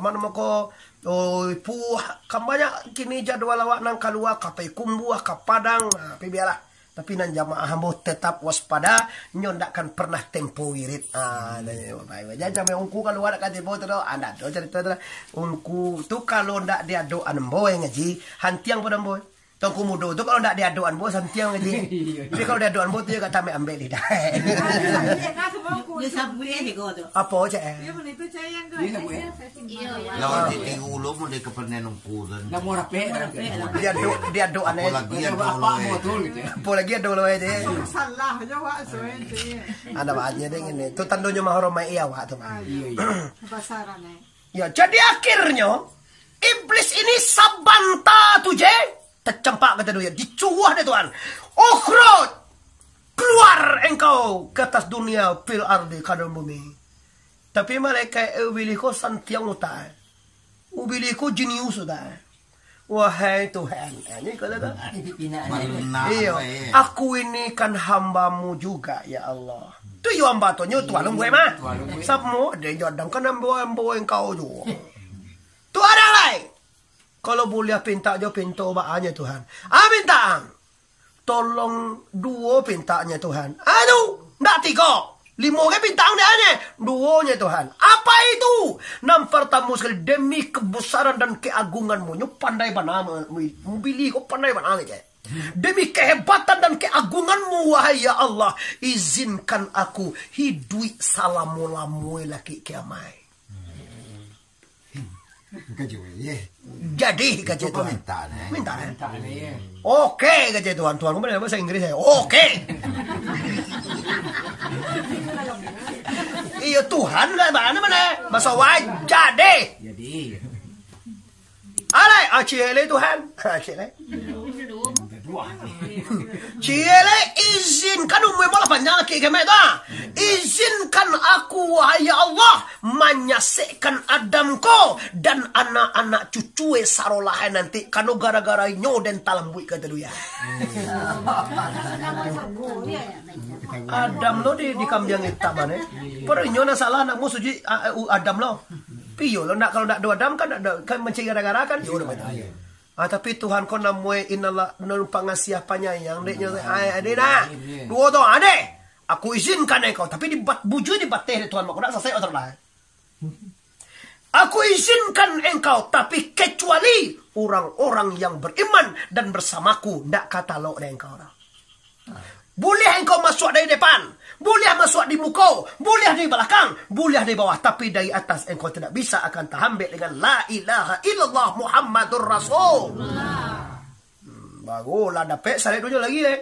mana mako, oh, Ipuh, kan banyak kini jadual awak nan kalua ka Payakumbuah, ka Padang. Ah, tapi biarlah. Tapi nan jamaah ambo tetap waspada, nyo ndak akan pernah tempo wirid. Ah, jangan sampai ungku kalua dak ka tempo tu doh. Ah, ndak ado carito tu lah. Ungku tu kalau ndak diadokan ambo yang ngaji, hantiang pado ambo. Tuanku Mudo tu kalau ndak diadokan ambo, hantiang ngaji. Tapi kalau diadokan ambo tu, yo agak tambah ambil lidah. Dia sabuik aja kau tu. Apa, cak, eh? Dia boleh tu cayang kau. Dia sabuik, eh? Iyo, iyo. Lawan titi ulo mun dia kepenan ungku tu. Ndak mau rapek, rapek. Diadok, diadok aneh. Apalagi ado lo, eh. Apalagi ado lo, eh. Salah je awak, so, eh. Ada banyak deh ini. Tu tandonyo menghormati awak tu, Pak. Ah, iyo, iyo. Pasaran, eh. Ya, jadi akhirnyo, iblis ini sabanta tu je, tacampak kata dia, dicuah dek Tuhan. "Ukhruj, keluar engkau ke atas dunia, fil ardi, ka dalam bumi." Tapi malaikat, eh, ubilih ko santiang utak, eh. Ubilih ko jenius utak, eh. "Wahai Tuhan," eh, ni kalau tu. Pina-pina, eh. Iyo, eh. "Aku ini kan hambamu juga, ya Allah." Tu yo hamba tu, nyo Tuhan lun buek mah. Tuhan lun buek. Samo ado jadang kan hamba-hamba engkau juo. Tu ado lai. Kalau buliah pinta jo pinto baa nyo Tuhan. Ah, pinta ang. Tolong duo pinta nyo Tuhan. Ah, tu. Ndak tigo. Limo ge pinta ang dek ang nyo. Duo nyo Tuhan. Apa itu? Nan partamo sekali, demi kebesaran dan keagunganmu. Nyo pandai bana, mu-, mu-, mubili ko pandai bana nyo, cek. Demi kehebatan dan keagunganmu, wahai ya Allah, izinkan aku hiduik salamo-lamo laki kiamai. Kecek, ye. Jadi, kecek Tuhan. Minta, eh. Minta, eh. Oke, kecek Tuhan. Tuhan, kamu bahasa Inggris, ya? Oke. Iyo, Tuhan, nggak mana-mana. Bahasa wajah deh. Jadi. Alai, ah, ciek lai Tuhan. Ah, ciek lai. Ciek lai, izinkan, umua malah panjang laki kemek tu, ah. Izinkan aku, wahai ya Allah, manyasekkan Adam ko dan anak-anak cucu e sarolah e nanti, kano gara-gara inyo den talambuik ka tadu ya. Adam lo di, di kambiang itam, eh. Pero inyo nan salah, anak musuh ji, a, a, u, Adam lo. Piyo lo, nak, kalau nak do Adam kan, nak do, kan mancari gara-gara kan? Iyo, udah betul. Ah, tapi Tuhan ko namoe inallah, nan pangasiah panyayang, dek nyo, ai, ade nah. Duo tu, ade. Aku izinkan engkau, tapi di bat-, bujur di bateh dek Tuhan, mako nak sasek otak lah. Aku izinkan engkau, tapi kecuali orang-orang yang beriman dan bersamaku, ndak ka talok dek engkau. Buliah engkau masuak dari depan, buliah masuak di muko, buliah dari balakang, buliah dari bawah, tapi dari atas engkau tidak bisa akan tahambek dengan la ilaha illallah Muhammadur Rasul. Hmm, barulah dapek sarik dunia lagi deh.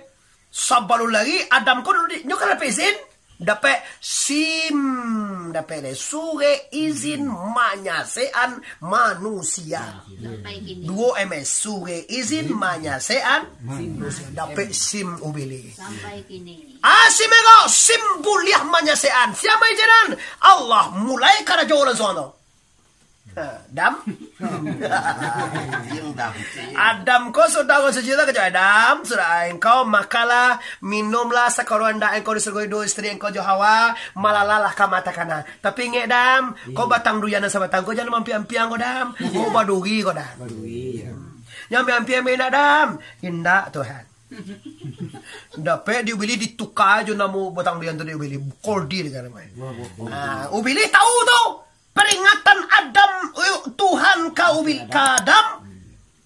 Sabalun lagi Adam ko dulu di, nyo kan dapek izin, dapek sim, dapek deh surek izin manyasekan manusia. Sampai kini. Duo M S, surek izin manyasekan manusia. Dapek sim ubili. Sampai kini. Ah, sim ego, sim buliah manyasekan. Siapa izinan? Allah, mulai karajo langsung tu. Ha, Dam. Adam ko sudah ko suci lah, kecek Adam, sudah engkau makanlah, minumlah, sakaro andak engkau disurgoi dek isteri engkau jo Hawa, malalah ka mata kana. Tapi ingek Dam, ko batang duyan nan sabatang ko jangan mampiang-ampiang ko Dam. Ko baduri ko Dam. Baduri, ya. Jangan mampiang-ampiang indak Dam. Indak Tuhan. Dapek diubili dituka jo namo batang duyan tu diubili. Koldi di kana. Wah, wah, wah. Nah, ubili tahu tu. Peringatan Adam, eh, Tuhan ka ubi-, ka Adam.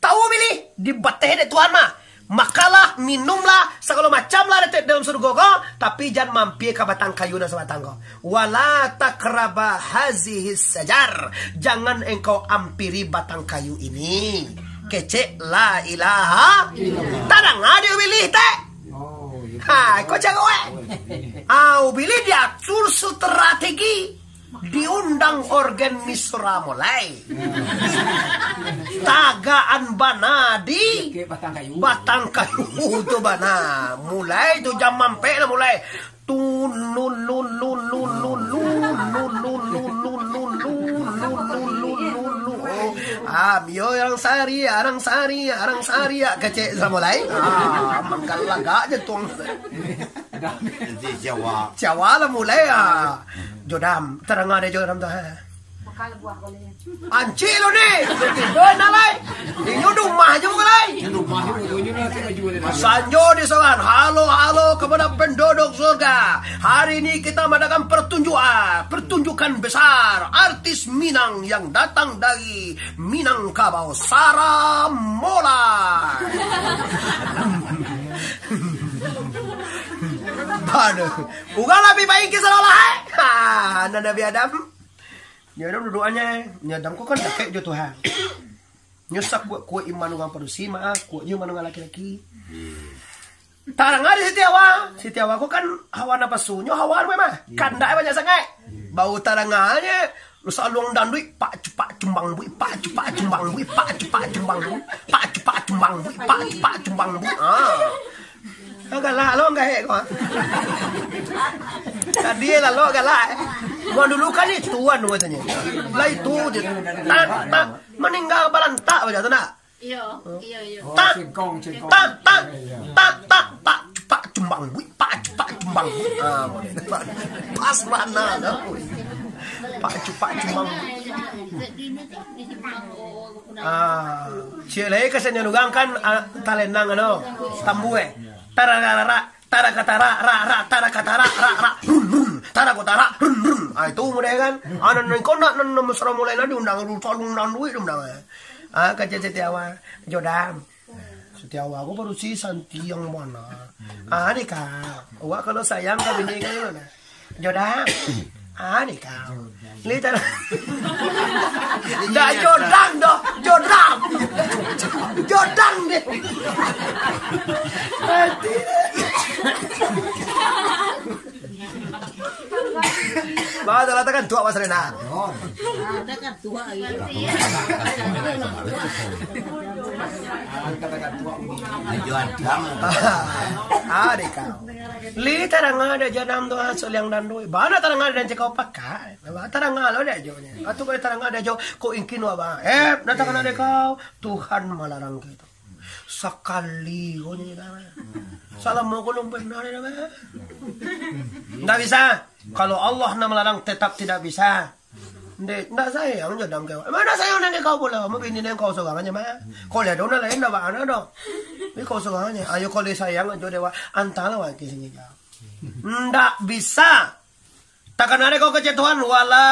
Tahu ubili, di bateh dek Tuhan mah. Makanlah, minumlah, sagalo macam lah dek dalam surga ko, tapi jan mampia ka batang kayu nan sabatang ko. Wala takraba hazihi sajar. Jangan engkau ampiri batang kayu ini. Kecek la ilaha. Tadanga dek ubili teh. Ha, ko caro eh. Ah, ubili diatur strategi. Diundang organ Misra mulai. Tagaan bana di batang kayu. Batang kayu tu bana. Mulai tu jam ampek lah mulai. Tun, lun, lun, lun. Ah, mio orang sari, orang sari, orang sari, kecek samulai. Ah, manggalagak je tuang. Nanti Jawa. Jawa lah mulai, ah. Jodam, terang ada Jodam tu, ha. Ancik lo ni. Tiba nak lai. Inyo rumah je bukan lai. Sanjo di Sogan. Halo, halo kepada penduduk surga. Hari ini kita mengadakan pertunjukan, pertunjukan besar artis Minang yang datang dari Minangkabau, Saramola. Aduh. Urang lah bi baik kisah lah, eh. Ha, anak Nabi Adam. Nyo Adam duduakannyo, eh. Nyo Adam ko kan dakek jo Tuhan. Nyo sakuat-kuat iman urang padusi, mah, kuat jo iman urang laki-laki. Tarang ari Siti Hawa. Siti Hawa ko kan hawa napasu. Nyo hawa rumah mah. Kandak banyak sangaik. Bau taranganyo, saluang danduik, pak cupak cumbang buik, pak cupak cumbang buik, pak cupak cumbang buik, pak cupak cumbang buik, pak cupak cumbang buik. Ah. Kau galak lo, enggak hek kau. Tadi lah lo galak. Gua dulu kan itu, anu, katanya. Lah itu je. Tak, tak. Maningga balantak baja tu nak. Iyo, iyo, iyo. Oh, tak, singkong, singkong. Tak, tak, iya, iya. Tak, tak, pak cupak cumbang buik, pak cupak cumbang buik. Ah, boleh. Pas mana tu? Pak cupak cumbang buik. Ah, ciek lai kasian urang kan, ah, talenang anu, tambu eh. Tararara, tarakatara, ra, ra, tarakatara, ra, ra, run, run, tarakotara, run, run. Ah, itu mudah kan? Ah, nan, nan kau nak, nan, nan mesra mulai lah diundang, diundang, diundang duit diundang. Ah, kecek Siti Hawa, Jodam. Siti Hawa ko padusi santi yang mana? Ah, ni kak, awak kalau sayang ka bini ka mana? Jodam. Ah, dek kau. Li tarang. Dak jodang doh, jodang. Jodang deh. Mati. Bah, salah takan tuak pasal nak. Ada kan tuak lagi. Ajo Adam. Ah, dek kau. Li tarang ada janam tu, ah, soliang dan doi. Bana tarang ada dan cekau pakai. Tarang lo dek ajo nya. Atu kalau tarang ada ajo, kok ingkin wak bang. Eh, datang ada kau. Tuhan malarang kita. Sakali ko nyo dah. Salamo ko lun pernah dah, bah. Ndak bisa. Kalau Allah nan malarang, tetap tidak bisa. Ndek, ndak sayang jo Adam kau. Emang ndak sayang dengan kau pulo? Mungkin ini kau sorang aja, mah. Kau lihat dong, lain dah, bah, anak dong. Ini kau sorang aja. Ayo, kau lihat sayang aja, dewa. Antahlah, wak, ke sini, kau. Ndak bisa. Takana dek kau kecek Tuhan, "Wala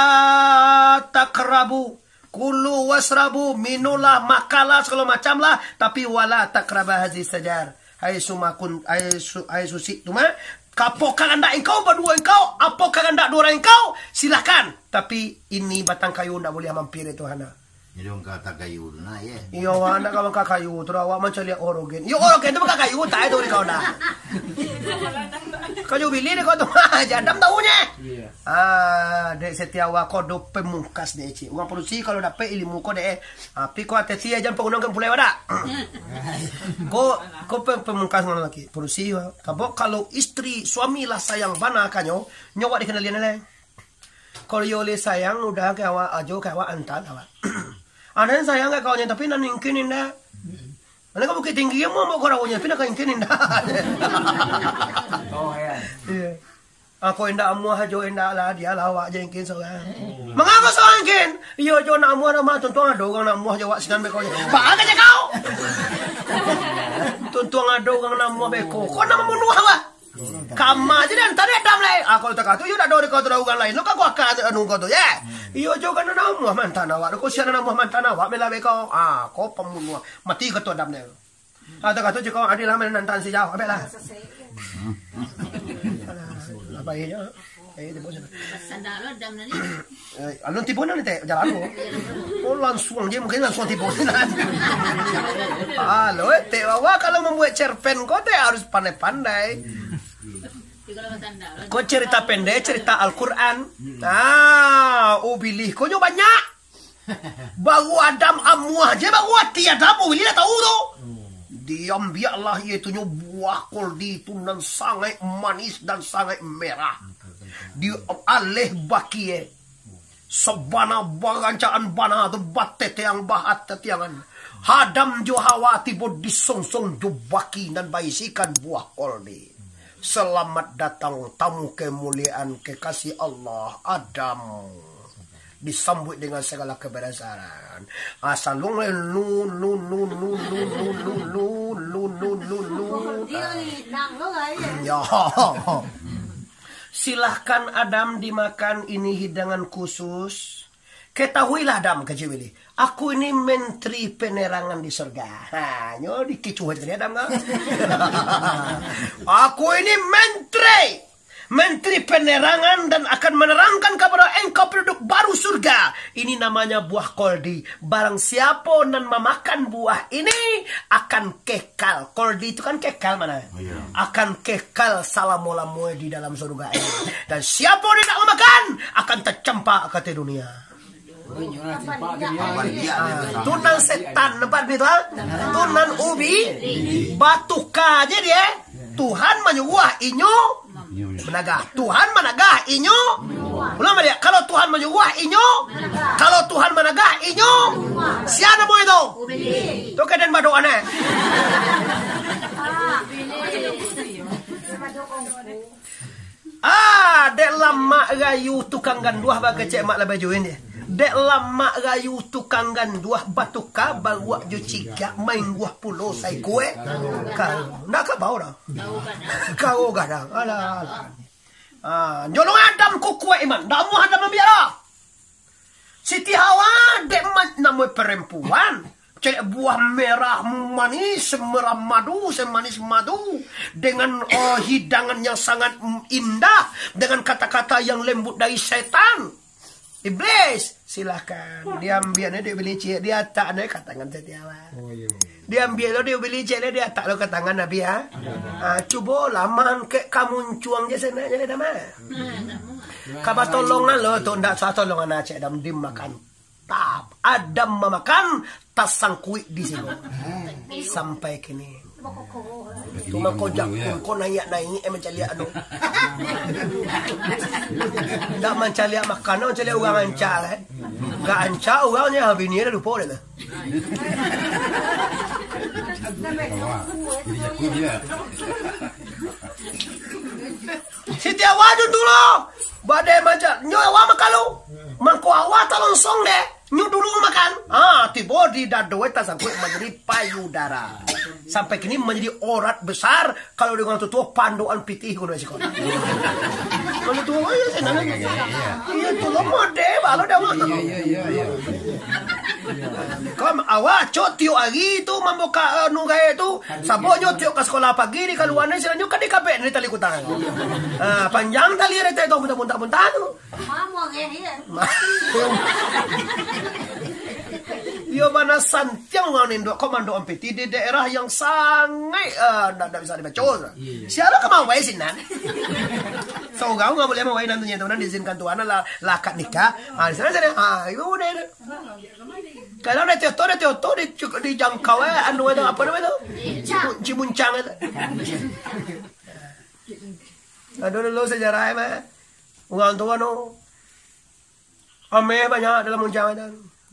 takrabu, kulu wasrabu, minumlah, makanlah, segala macam lah, tapi wala takraba hazi sajar." Hai sumakun, hai, su, hai susik tu mah, apo kahandak engkau, baduo engkau, apo kahandak duo urang engkau, silahkan. Tapi ini batang kayu ndak buliah mampir itu, hana. Jadi, urang kata kayu tu nah, ye. Iyo, wak, ndak kawan ka kayu tu, awak mancaliak orogen. Iyo, orogen tu bukan kayu, tai tu di kau dah. Kayu bili di kau tu, jadam taunye. Iya. Ah, dek Setiawa ko do pamungkas dek, cik. Urang padusi kalau dapek ilmu ko dek, eh. Tapi ko ateh sia jan pangunang kan pulai wadak. Ko, ko pe-, pamungkas ngomong lagi. Padusi, kabok kalau istri, suami lah sayang bana ka nyo, nyo wak dikenalian lai. Kalau iyo lai sayang, udah ka awak ajo, ka awak antan awak. Anak sayang ka kawannya, tapi nan ingkin indak. Anak ka Bukittinggi, amuah mau ka Rawonya, tapi nak ka ingkin indak. Oh, ya. Iya. Ako indak amuah ajo, indak lah, dia lah awak je ingkin sorang. Mangapa sorang ingkin? Iyo jo nak amuah nama, tuntung ado urang nak amuah jo awak sinan beko. Baa ka je kau? Tuntung ado urang nak amuah beko. Kau nak mambunuah awak? Kama je dan tadi Adam lai. Ah, kalau takah tu, iyo dak ado di kau tu, ado urang lain. Lo ka gua ka anu kau tu, ye. Iyo jo kan nak amuah mantan awak. Kau sian nak amuah mantan awak, mela beko. Ah, kau pambunuah. Mati kau tu Adam deh. Ah, takah tu, jikau adil lah, mantan si jauh. Abek lah. Alah, alah, baik je. Eh, tibo sinan. Sandak lo Adam tadi. Eh, alun tibo nan, Tek, jalan lo. Oh, langsuang je, mungkin langsuang tibo sinan. Alo, eh, Tek, awak kalau mambuek cerpen ko, Tek, harus pandai-pandai. Ko carita pendek, carita Al-Quran. Ah, oh, bilih ko nyo banyak. Baru Adam amuah je, baru ati Adam, oh, ini lah tahu tu. Diambiaklah, iaitunyo buah koldi tu nan sangaik manis dan sangaik merah. Di aleh baki, eh. Sabana barancaan bana tu, bateteang bahatetiangan. Adam jo Hawa tibo disongsong jo baki nan baisikan buah koldi. Selamat datang tamu kemuliaan kekasih Allah, Adam. Disambuik dengan segala kebesaran. Ah, saluang lai, lu, lu, lu. Dia ni, nang lo lah, ya. Ya. Silahkan Adam dimakan, ini hidangan khusus. Ketahuilah Adam, kecek Willy. Aku ini menteri penerangan di surga. Ha, nyo dikicuah tadi Adam kan? Aku ini menteri. Menteri penerangan dan akan menerangkan kepada engkau penduduk baru surga. Ini namanya buah koldi. Barang siapo nan mamakan buah ini akan kekal. Koldi itu kan kekal mana? Iya. Akan kekal salamo-lamo di dalam surga ini. Dan siapo yang tidak memakan akan tercampak ke dunia. Ah, tu nan setan, nampak dunia tu, ah? Tu nan ubi, batuka je dia. Tuhan manyuruah inyo managah. Tuhan managah inyo. Ulang baliak, kalau Tuhan manyuruah inyo, kalau Tuhan managah inyo, sia namo itu? Tu kaden badoa ne. Ah, dek lamak rayu tukang ganduah, bakecek mak lah bajuin dia. Dek lamak rayu tukang ganduah, batuka baruak jo cigak, maingguah pulo saikua, eh. Kau, ndak ka bau dah. Kau gadang. Alah, alah. Ah, nyolong Adam kukuak iman. Ndak amuah Adam ambiak dah. Siti Hawa, dek ma-, namo perempuan. Teh buah merah manis, merah madu, semanis madu, dengan, oh, hidangan yang sangat, mm, indah, dengan kata-kata yang lembut dari setan. Iblis, silakan. Diambiak ni, diubiak licik, diatak ni ka tangan Siti Hawa. Oh, iya. Diambiak lo, diubiak licik ni, diatak lo ka tangan Nabi, ha? Ah, cubolah mangkek ka muncuang je senaknyo, Dam, ah. Ka batolongan lo tu, ndak usah tolongan acek, Dam, dimakan. Tap, Adam mamakan, tasangkuik di situ. Sampai kini. Tu mako jakun ko naiak-naiak, eh, mancaliak anu. Ndak mancaliak makanan, mancaliak urang anca, eh. Gak anca urang nyo, bini dah lupo dah tu. Siti Hawa dulu. Badai maja, nyo Hawa makan lu. Mangko Hawa talonsong deh. Nyo dulu makan. Ah, tibo di dado, eh, tasangkuik manjadi payudara. Sampai kini manjadi orat besar. Kalau di urang tuo, pandokan pitih ko siko. Kalau tuo, oh, iya, senang. Iya, tu lo mode, balo dah. Iya, iya, iya, iya. Kom, awak cok tiok hari tu mambuka, eh, nugai tu. Sabonyo tiok ka sekolah pagi di kaluan ni, silanyo kan di kapek ni tali kutang. Ah, panjang tali retek tu, punta-punta tu. Mamo ge, iya. Ma-, iyo, bana santiang urang nindok ko mandok ampiti di daerah yang sangaik, eh, ndak, ndak bisa dibaco. Iya, iya. Sia lo ka mawai sinan. Saurang urang buliah mawai nan tu nyo tu, nan diizinkan Tuhan lah, lah akad nikah. Ah, di sinan, sinan. Ah, iyo, udah tu. Kalau dah tioto, dah tioto, di, dijangkau, eh, anu tu, apo namo tu? Cibu-, cibuncang tu. Ado dulu sejarah, eh, mah. Urang tuo anu, ameh banyak dalam muncuang tu.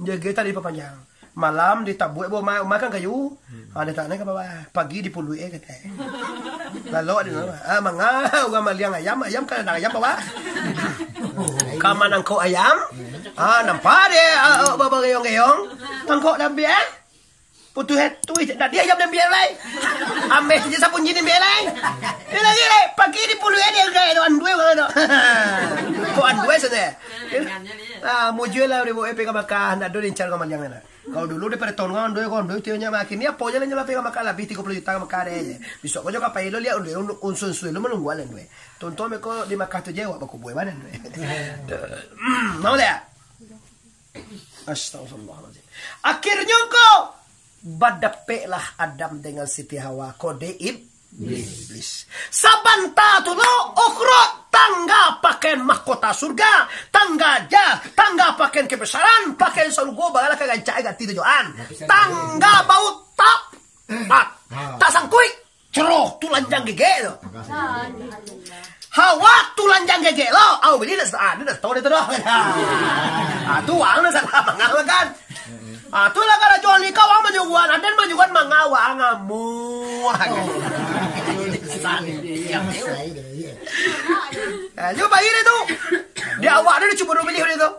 Jege tadi papanjang. Malam ditabuak buah ma-, makan kayu. Ha, ditanyo ka bawah. Pagi dipuluik, eh, kato. Lalok di bawah. Ah, manga, urang maliang ayam, ayam kan ado ayam bawah. Ka manangkok ayam. Ah, nampak deh, ah, ah, babayong-geyong. Tangkok dah ambiak, eh. Putuih, eh, tuih, dak di ayam diambiak lai. Ameh je sapunji diambiak lai. Dia lagi lai, pagi dipuluik dia gai tu, andui urang tu. Kok andui sajo? Ah, mujua lah dia bawa ka Makkah, ndak ado diincar ka mandiang lah. Kalau dulu daripada tahun urang andui ko, andui tu nyo makin ni apo je lah nyo lah pai ka Makkah, labiah tigo puluah juta ka Makkah deh. Besok ko jo ka pai lo liak andui, un-, unsur-unsur lo manunggu lah andui. Tuntung mereka di Makkah tu je awak bakubua badan andui. Mau liak? Astagfirullahaladzim. Akhirnyo ko, badapeklah Adam dengan Siti Hawa ko dek Ib-, Iblis. Sabanta tu lo, ukhrud, tangga pakaian mahkota surga, tangga jas, tangga pakaian kebesaran, pakaian sarugo, bagalah ka rancak ganti tujuan. Tangga baut, tap, tap, tasangkuik. Ceroh, tulanjang gegek tu. Hawa tulanjang gegek lo. Au, bini dah sa-, ah, dah tahu dia tu dah. Ah, tu urang dah salah mangawa kan. Ah, tu lah kalau jual nikah urang manjual, aden manjual mangawa ngamuah. Ah, cubo bagi dia tu. Di awak dia cubo dulu pilih dia tu.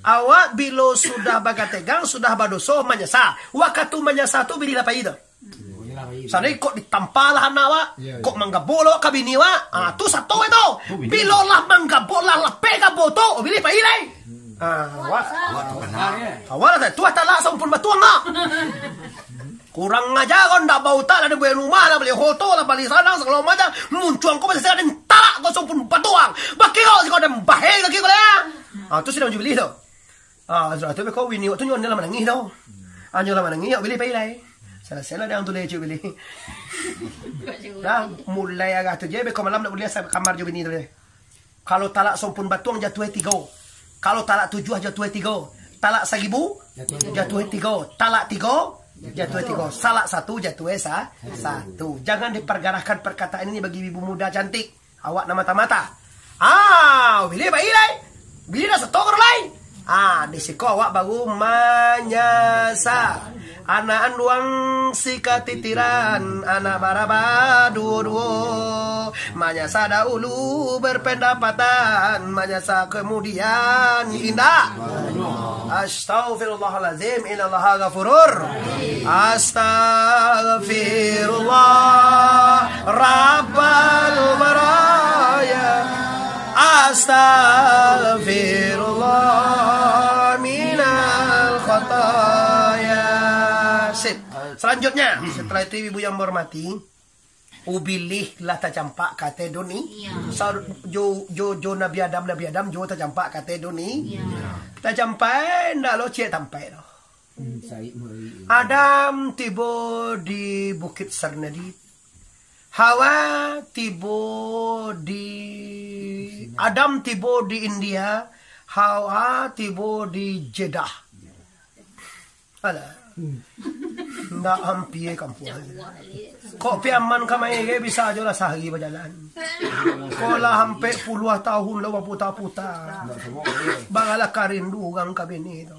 Awak bilo sudah bagategang, sudah badoso, manyasa. Wakatu manyasa tu pilih lah pai tu. Sado kok ditampalah anak wak, kok manggabok lo ka bini wak. Ah, tu sato itu. Bilo lah manggabok lah lapeh gabok tu, bini pai lai. Ah, wak. Awak tu lah tu talak saumpun batuang lah. Kurang aja kau ndak bautak lah, ado bali rumah lah, bali hoto lah, bali sadang sagalo macam. Muncuang kau masih sadang talak kau saumpun batuang. Bakiro si kau dan bahai kaki kau lah. Ah, tu sidang jubilih tu. Ah, sudah tu beko bini wak tu nyo lah manangih tu. Ah, nyo lah manangih, wak bilih pai lai. Salasai lah dang tu lai, cubo bilih. Dah, mulai arah tu je, beko malam ndak buliah sa-, kamar jo bini tu lai. Kalau talak saumpun batuang, jatuah tigo. Kalau talak tujuah, jatuah tigo. Talak saribu, jatuah tigo. Talak tigo, jatuah tigo. Salak satu, jatuah sa-, satu. Jangan dipergarahkan perkataan ini bagi ibu muda cantik. Awak nan mata-mata. Ah, bilih pai lai. Bilih dah setor lai. Ah, di siko awak baru manyasa. Anak anduang si katitiran, anak baraba duo-duo. Manyasa dahulu berpendapatan, manyasa kemudian indak. Astaghfirullahalazim, innallaha ghafurur. Astaghfirullah rabbal baraya. Astaghfirullah minal khataya. Sip. Selanjutnya, setelah itu, ibu yang menghormati, ubilih lah tacampak ka ateh duni. Iya. Sa-, jo, jo, jo Nabi Adam, Nabi Adam jo tacampak ka ateh duni. Iya. Tacampak, ndak lo ciek tampai doh. Hmm, saik mari. Adam tibo di Bukit Sarnadi. Hawa tibo di, Adam tibo di India. Hawa tibo di Jeddah. Alah. Ndak ampia kampuang. Kok Piaman ka Maige bisa ajo lah sahari bajalan. Kok lah ampek puluah tahun lah baputa-puta. Bagalah ka rindu urang ka bini tu.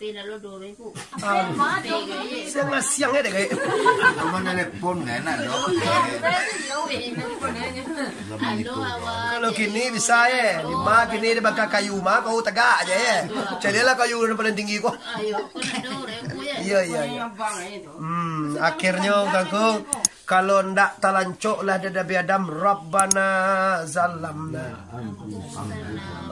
Tapi lalu dua ribu. Ah. Siang-siang ya deh, kayak. Kamu nelpon nggak enak, Dok? Zaman itu, Dok. Kalau kini bisa ya, lima kini dia bakar kayu mah, kau tegak aja ya. Carilah kayu yang paling tinggi kau. Ayo, aku nak dua ribu ya. Iya, iya, iya. Hmm, akhirnya, kangkung, kalau ndak talancok lah dada biadam, Rabbana zalamna.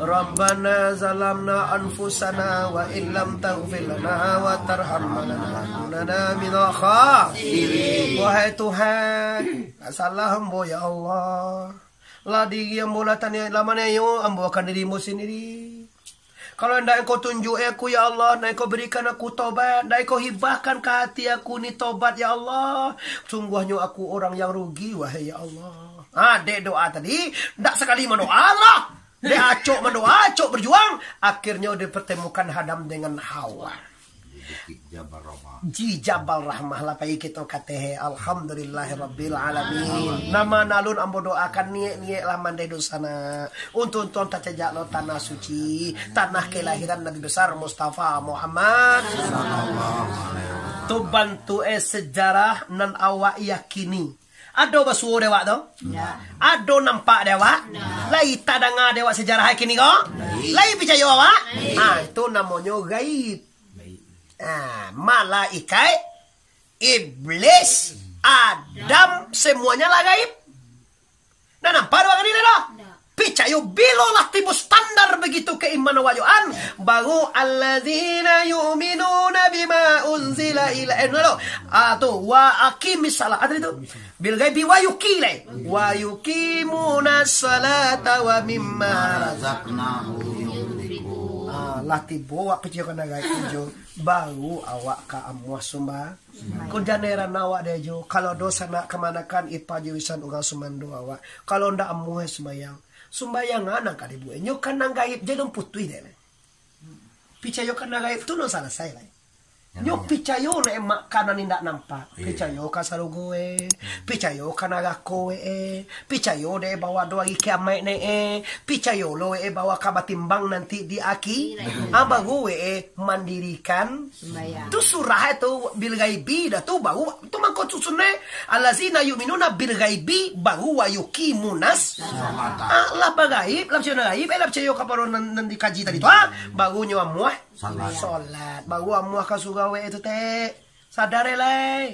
Rabbana zalamna anfusana wa illam taghfir lana wa tarhamna lanakunanna minal khasirin. Wahai Tuhan, salah ambo ya Allah. Lah diri ambo lah taniayo, lah maniayo ambo akan diri ambo sandiri. Kalau indak Engkau tunjuki aku, ya Allah, indak Engkau barikan aku tobat, indak Engkau hibahkan ka hati aku ni tobat, ya Allah, sungguahnyo aku urang yang rugi, wahai ya Allah. Ha, dek doa tadi, ndak sakali mandoa lah. Dek acok mandoa, acok berjuang, akhirnyo dipertemukan Adam dengan Hawa. Di Bukit Jabal Rahmah. Di Jabal Rahmah lah pai kito ka ateh. Alhamdulillahirabbil alamin. Nama nan alun ambo doakan, niek-niek lah mandai dosa nak. Untuang-untuang tacajak lo tanah suci, tanah kelahiran Nabi Besar Mustafa Muhammad. Tu bantuak e sejarah nan awak yakini. Ado basuo dek awak tu? Ndak. Ado nampak dek awak? Ndak. Lai tadanga dek awak sejarah kini ko? Lai. Lai picayo awak? Lai. Ah, itu namonyo gaib. Gaib. Ah, malaikat, iblis, Adam, semuanya lah gaib. Ndak nampak dek awak kini ko? Ndak. Picayo, bilo lah tibo standar begitu keimanan awak jo an, baru alladzina yu'minuna bima unzila ila-, eh, no, no. Ah, tu, wa aqimis salah. Apa tadi tu? Bil ghaibi wa yuqi-, lai. Wa yuqimunas salata wa mimma razaqnahum yunfiqun. Ah, lah tibo awak picayo kana gaib tu jo, baru awak ka amuah sumba-, Ko jan heran awak deh jo, kalau ado sanak kamanakan, ipa jo wisan urang sumando awak. Kalau ndak amuah sumbayang, sumbayang nan ka dibuek. Nyo kan nan gaib je nan putuih deh. Picayo kan nan gaib tu nan salasai lai. Nyo picayo nak emak kan nan indak nampak. Iyo. Picayo ka sarugo e, picayo ka narako e, picayo deh bahwa ado ari kiamaik naiak e, picayo lo e bahwa ka batimbang nanti di aki. Ah, baru e mandirikan Sumbayang. Tu surah e tu, bil ghaibi dah tu, baru tu mangko susun e. Allazina yu'minuna bil ghaibi, baru wa yuqimunas. Ah, lah bagaib, lah picayo nan gaib, eh, lah picayo kapado nan, nan dikaji tadi tu, ah. Baru nyo amuah. Salat. Salat. Baru amuah ka surau e tu, tek. Sadar e lai.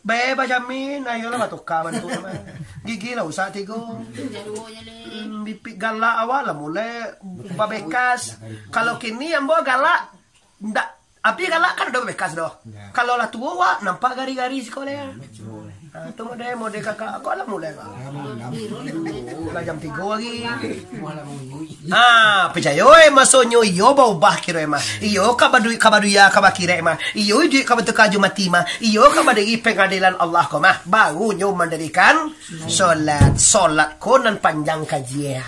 Bae bajamin, ayolah batuka bantuak mah. Gigi lah usak tigo. Hmm, bibik galak awak lah mulai babekas. Kalau kini ambo galak, ndak, abih galak kan udah babekas doh. Kalau lah tuo awak, nampak gari-gari siko lai. Ha, tu model, model kakak, kok lah mulai kak? Lah jam tigo hari. Ah, picayo e, masonyo iyo baubah kiro e mah. Iyo ka baduit, ka baduya, ka bakirek mah. Iyo iduik ka batuka jo mati mah. Iyo ka badiri pangadilan Allah ko mah. Baru nyo mandirikan solat. Solat ko nan panjang kaji e.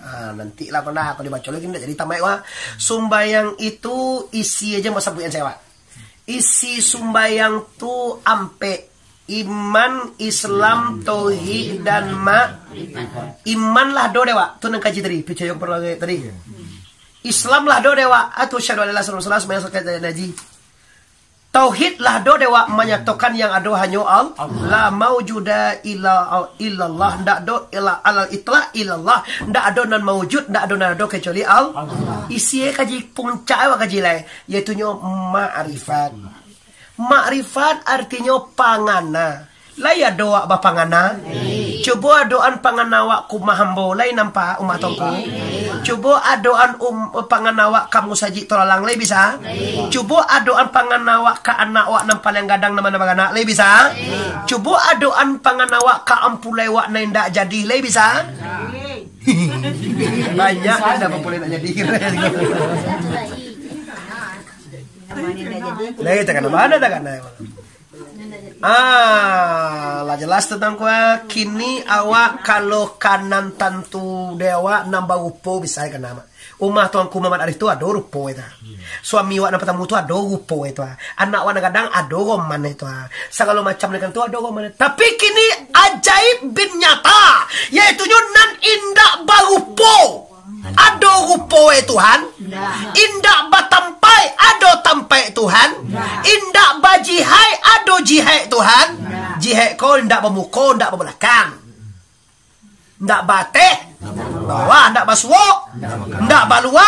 Ah, nanti lah ko nah, ko dibaco lagi ndak jadi tamaik wah. Sumbayang itu isi aja mau sabuikan saya, Pak. Isi sumbayang tu ampek. Iman, Islam, tauhid, dan ma-, iman lah do dek awak. Tu nan kaji tadi, picayo kapado tadi. Islam lah do dek awak. Atu syahadu an la ilaha illallah, sumbayang, zakat, haji. Tauhid lah do dek awak, manyatokan yang ado hanyo Al-, Allah. La maujuda illa, illallah. Ndak do illa alal itlaq illallah. Ndak ado nan maujud, ndak ado nan ado kecuali Al-, Allah. Isi kaji puncak awak kaji lai, yaitunyo makrifat. Makrifat artinyo pangana. Lai ado awak bapangana? Cubo adoan pangana awak ka umah ambo, lai nampak umah Tuanku? Cubo adoan um, pangana awak ka musajik Tolalang, lai bisa? Cubo adoan pangana awak ka anak awak nan paliang gadang nan ma nan baranak, lai bisa? Cubo adoan pangana awak ka ampulai awak nan indak jadi, lai bisa? Banyak nan indak ampulai indak jadi. Lai takana, bana takana. Ah, lah jelas tu Tuanku, ah. Kini awak kalau ka nan tantu dek awak nan barupo bisa ka nan. Umah Tuanku Muhammad Arif tu ado rupo itu. Suami awak nan partamo tu ado rupo itu. Anak awak nan gadang ado roman itu. Sagalo macam nan tu ado roman. Tapi kini ajaib bin nyata, yaitunyo nan indak barupo. Ado rupo e Tuhan, indak batampaik, ado tampaik Tuhan, indak bajihai, ado jihai Tuhan. Jihai ko indak bamuko, indak babalakang. Indak baateh, bawah, indak basuok, indak balua.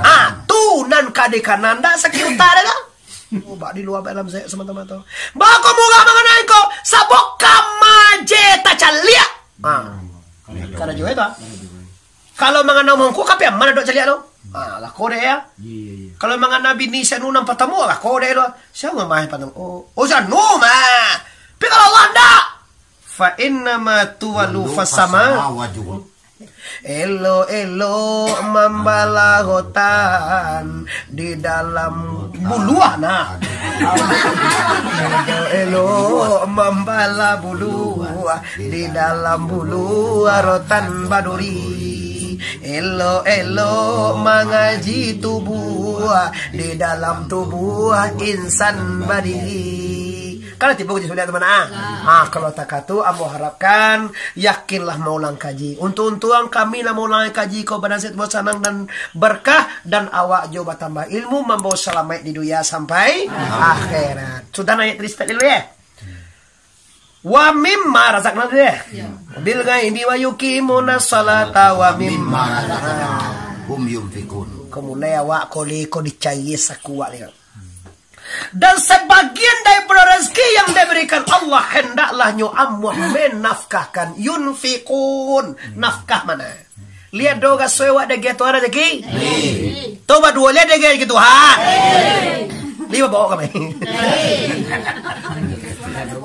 Ah, tu nan ka dikana, indak sakik utak dek tu. Oh, bak di lua, bak dalam, se-, semata-mata. Bako murah manganai ko, sabab kama je tacaliak. Ah. Kada juo itu, ah. Kalau mangana mangko, kape aman dok caliak tu? Ah, lako dek ya. Kalau mangana bini sanu nan partamo, lako dek tu. Sia mah partamo? Oh, oh, sanu mah. Tapi kalau Allah ndak, fa innama tuwalu fasama. Elok-elok mambalah rotan di dalam buluah, nah. Elok-elok mambalah buluah di dalam buluah rotan baduri. Elok-elok mangaji tubuah di dalam tubuah insan badiri. Kalau tibo kaji suliah tu, mana? Ah, kalau takatu, ambo harapkan, yakinlah maulang kaji. Untuang-untuang kami lah maulang kaji ko, badan sehat, badan sanang dan berkah, dan awak jo batambah ilmu, mambawa salamaik di dunia sampai akhirat. Sudah naik tadi step dulu, ya? Wa mimma razaqna dulu, ya? Bil ghaibi wa yuqimuna salata wa mimma razaqnahum yunfiqun. Ko mulai awak ko le ko dicari sakuat ni. Dan sebagian daripada rezeki yang diberikan Allah, hendaklah nyo amuah menafkahkan. Yunfikun. Nafkah mana? Lihat do raso awak dageh Tuhan rezeki? Tu baduo lihat dageh rezeki Tuhan. Ni babawa kami.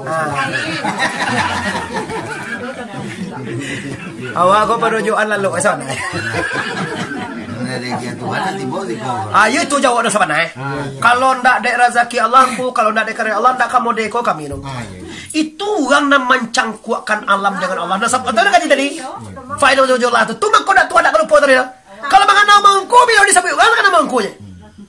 Ah. Awak ko parujukan lalu ka sana. Ayo itu jawab dosa panai. Kalau ndak dek razaki Allah, ku, kalau ndak dek karya Allah, ndak kamu deko kami tu. Itu urang nan mancangkuakkan alam dengan Allah. Nah, sab-, tahu ndak kaji tadi? Fa'ilah Allah tu. Tu mangko ndak Tuhan ndak kalupo tadi tu. Kalau manganau mangko, bila disabut urang, manganau mangko je.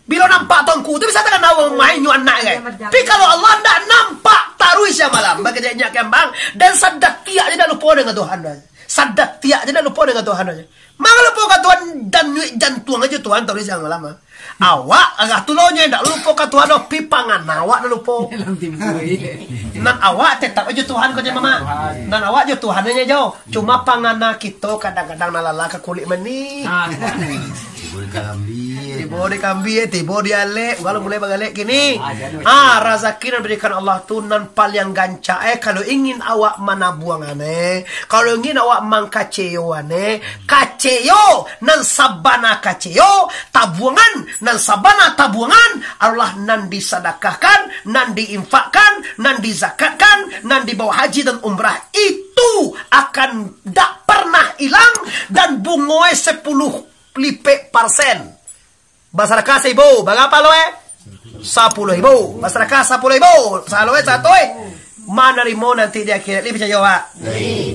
Bila nampak tongku tu bisa takanau urang main nyo anak kan. Tapi kalau Allah ndak nampak taruih siang malam, bagi dia nyak kembang, dan sadatiak je ndak lupo dengan Tuhan tu. Sadatiak je ndak lupo dengan Tuhan tu. Mangko lupo ka Tuhan, dan nyuik jantuang aja Tuhan taruih siang malam. Awak agak tulonyo ndak lupo ka Tuhan, tapi pangana awak ndak lupo. Nan awak tetap aja Tuhan ko je, Mama. Nan awak jo Tuhan aja jo. Cuma pangana kito kadang-kadang nalala ka kulik manih. Tibo di kambie, tibo di alek, kalau mulai bagalek kini. Ah, razaki nan diberikan Allah tu nan paliang gancak, eh. Kalau ingin awak manabuangan, eh. Kalau ingin awak mangkaceoan, eh. Kaceo, nan sabana kaceo, tabuangan, nan sabana tabuangan, adalah nan disadakahkan, nan diinfakkan, nan dizakatkan, nan dibawa haji dan umrah. Itu akan dak pernah ilang, dan bungoe sepuluh lipek parsen. Basadakah saibu, barapa lo, eh? Sapuluh ribu. Basadakah sapuluh ribu. Salo, eh, satu, eh. Manarimo nanti di akhirat ni, picayo, Wak.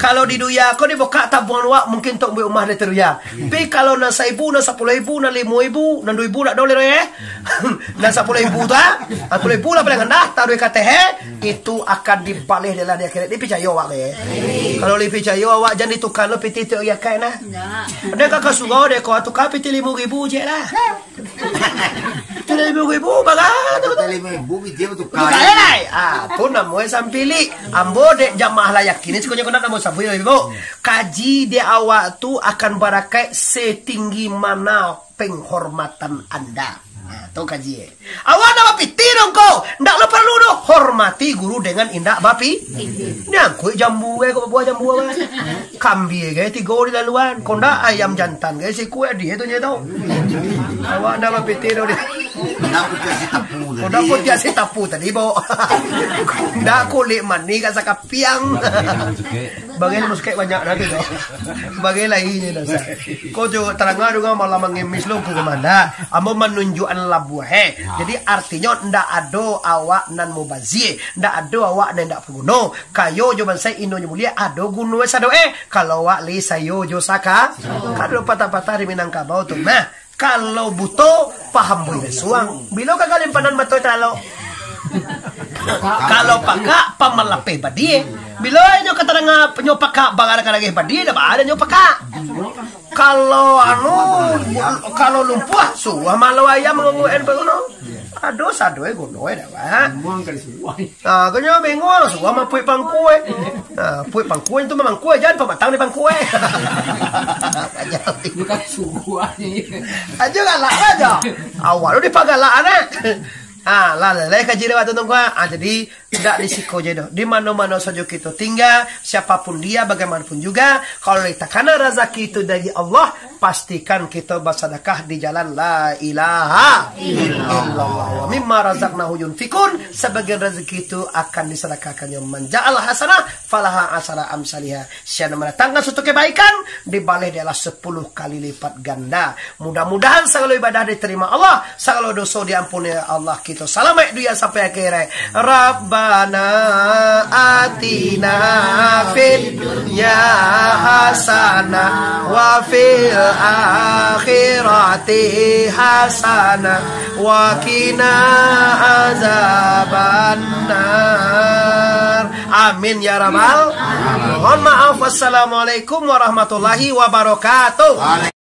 Kalau di dunia ko dibukak tabuangan wak, mungkin tok buek umah di dunia. Tapi kalau nan saibu, nan sapuluh ribu, nan limo ribu, nan duo ribu nak doleh, eh? Nan sapuluh ribu tu, ah? Sapuluh ribu lah paling rendah, taruh ka ateh, eh? Itu akan dibaleh dalam di akhirat ni, picayo awak, eh. Kalau lai picayo awak, jan ditukar lo pitih tiok yakai nah. Ada kakak surau deh, kau tukar pitih limo ribu je lah. Pitih limo ribu, baga tu. Pitih limo ribu, pitih tukar. Tukar, eh, lai. Ah, tu namo sampilik. Ambo dek jamaah lah yakin, ni sekolah kau nak namo sampilik, ibu. Kaji di awak tu akan barakai setinggi mana penghormatan anda. Nah, Kaji, eh. Awak ndak bapiti dong ko. Ndak lo paralu doh. Hormati guru dengan indak bapi. Ni angkuik jambu, eh, kok buah jambu, eh. Kambia, eh, tigo di laluan. Kok ndak ayam jantan, eh, sikua dia tu, dia tu. Awak ndak bapiti doh, dia. Ndak putiah si tapu tadi. Kok ndak putiah si tapu tadi, bo. Ndak kulik manih ka sakapiang. Bagai musik banyak dah tu, doh. Bagai lain je dah, sa. Kau tu taranga dengan malam mangemis lo ku kemana? Ambo manunjuakan labuah, eh. Ya. Jadi, artinyo, ndak ado awak nan mubazia, ndak ado awak nan ndak baguno. Kayo jo bansaik, inyo jo mulia, ado guno sado, eh. Kalau awak li sayo jo saka, kalau patah-patah di Minangkabau tu, nah, kalau buto, paham buih suang. Bilo ka galimpanan mato talok. Kalau pakak, pamalapeh badie. Bilo inyo ka taranga nyo pakak, bagadang-gadang badie, dah badan nyo pakak. Kalau anu, kalau lumpuah, suah malau ayam ngangguan baguno. Ado sado, eh, guno, eh, dah, Pak. Buang kali suah. Ah, kanyo bingung, suah mapuik pangkue. Ah, puik pangkue tu mamangkue, jan pamatang di pangkue. Bukan suah ni. Aja galak aja. Awak tu dipagalak anak. Ah, lah, lah, lah, kaji lewat tu, Tuan. Ah, jadi, ndak di siko je doh. Di mano-mano sajo kito tingga, siapapun dia, bagaimanapun juga, kalau ditakana razaki itu dari Allah, pastikan kito basadakah di jalan la ilaha illallah. Wa mimma razaqnahu yunfikun, sebagian rezeki itu akan disedekahkannya. Man ja'al hasanah, falaha asara amsaliha. Siapa yang mendatangkan suatu kebaikan, dibaleh dialah sepuluh kali lipat ganda. Mudah-mudahan sagalo ibadah diterima Allah, sagalo doso diampuni Allah, kito salamaik dunia sampai akhirat. Rabbana atina fid dunya hasanah wa fil akhirati hasanah wa qina azabannar. Amin ya rabbal. Mohon maaf. Wassalamualaikum warahmatullahi wabarakatuh.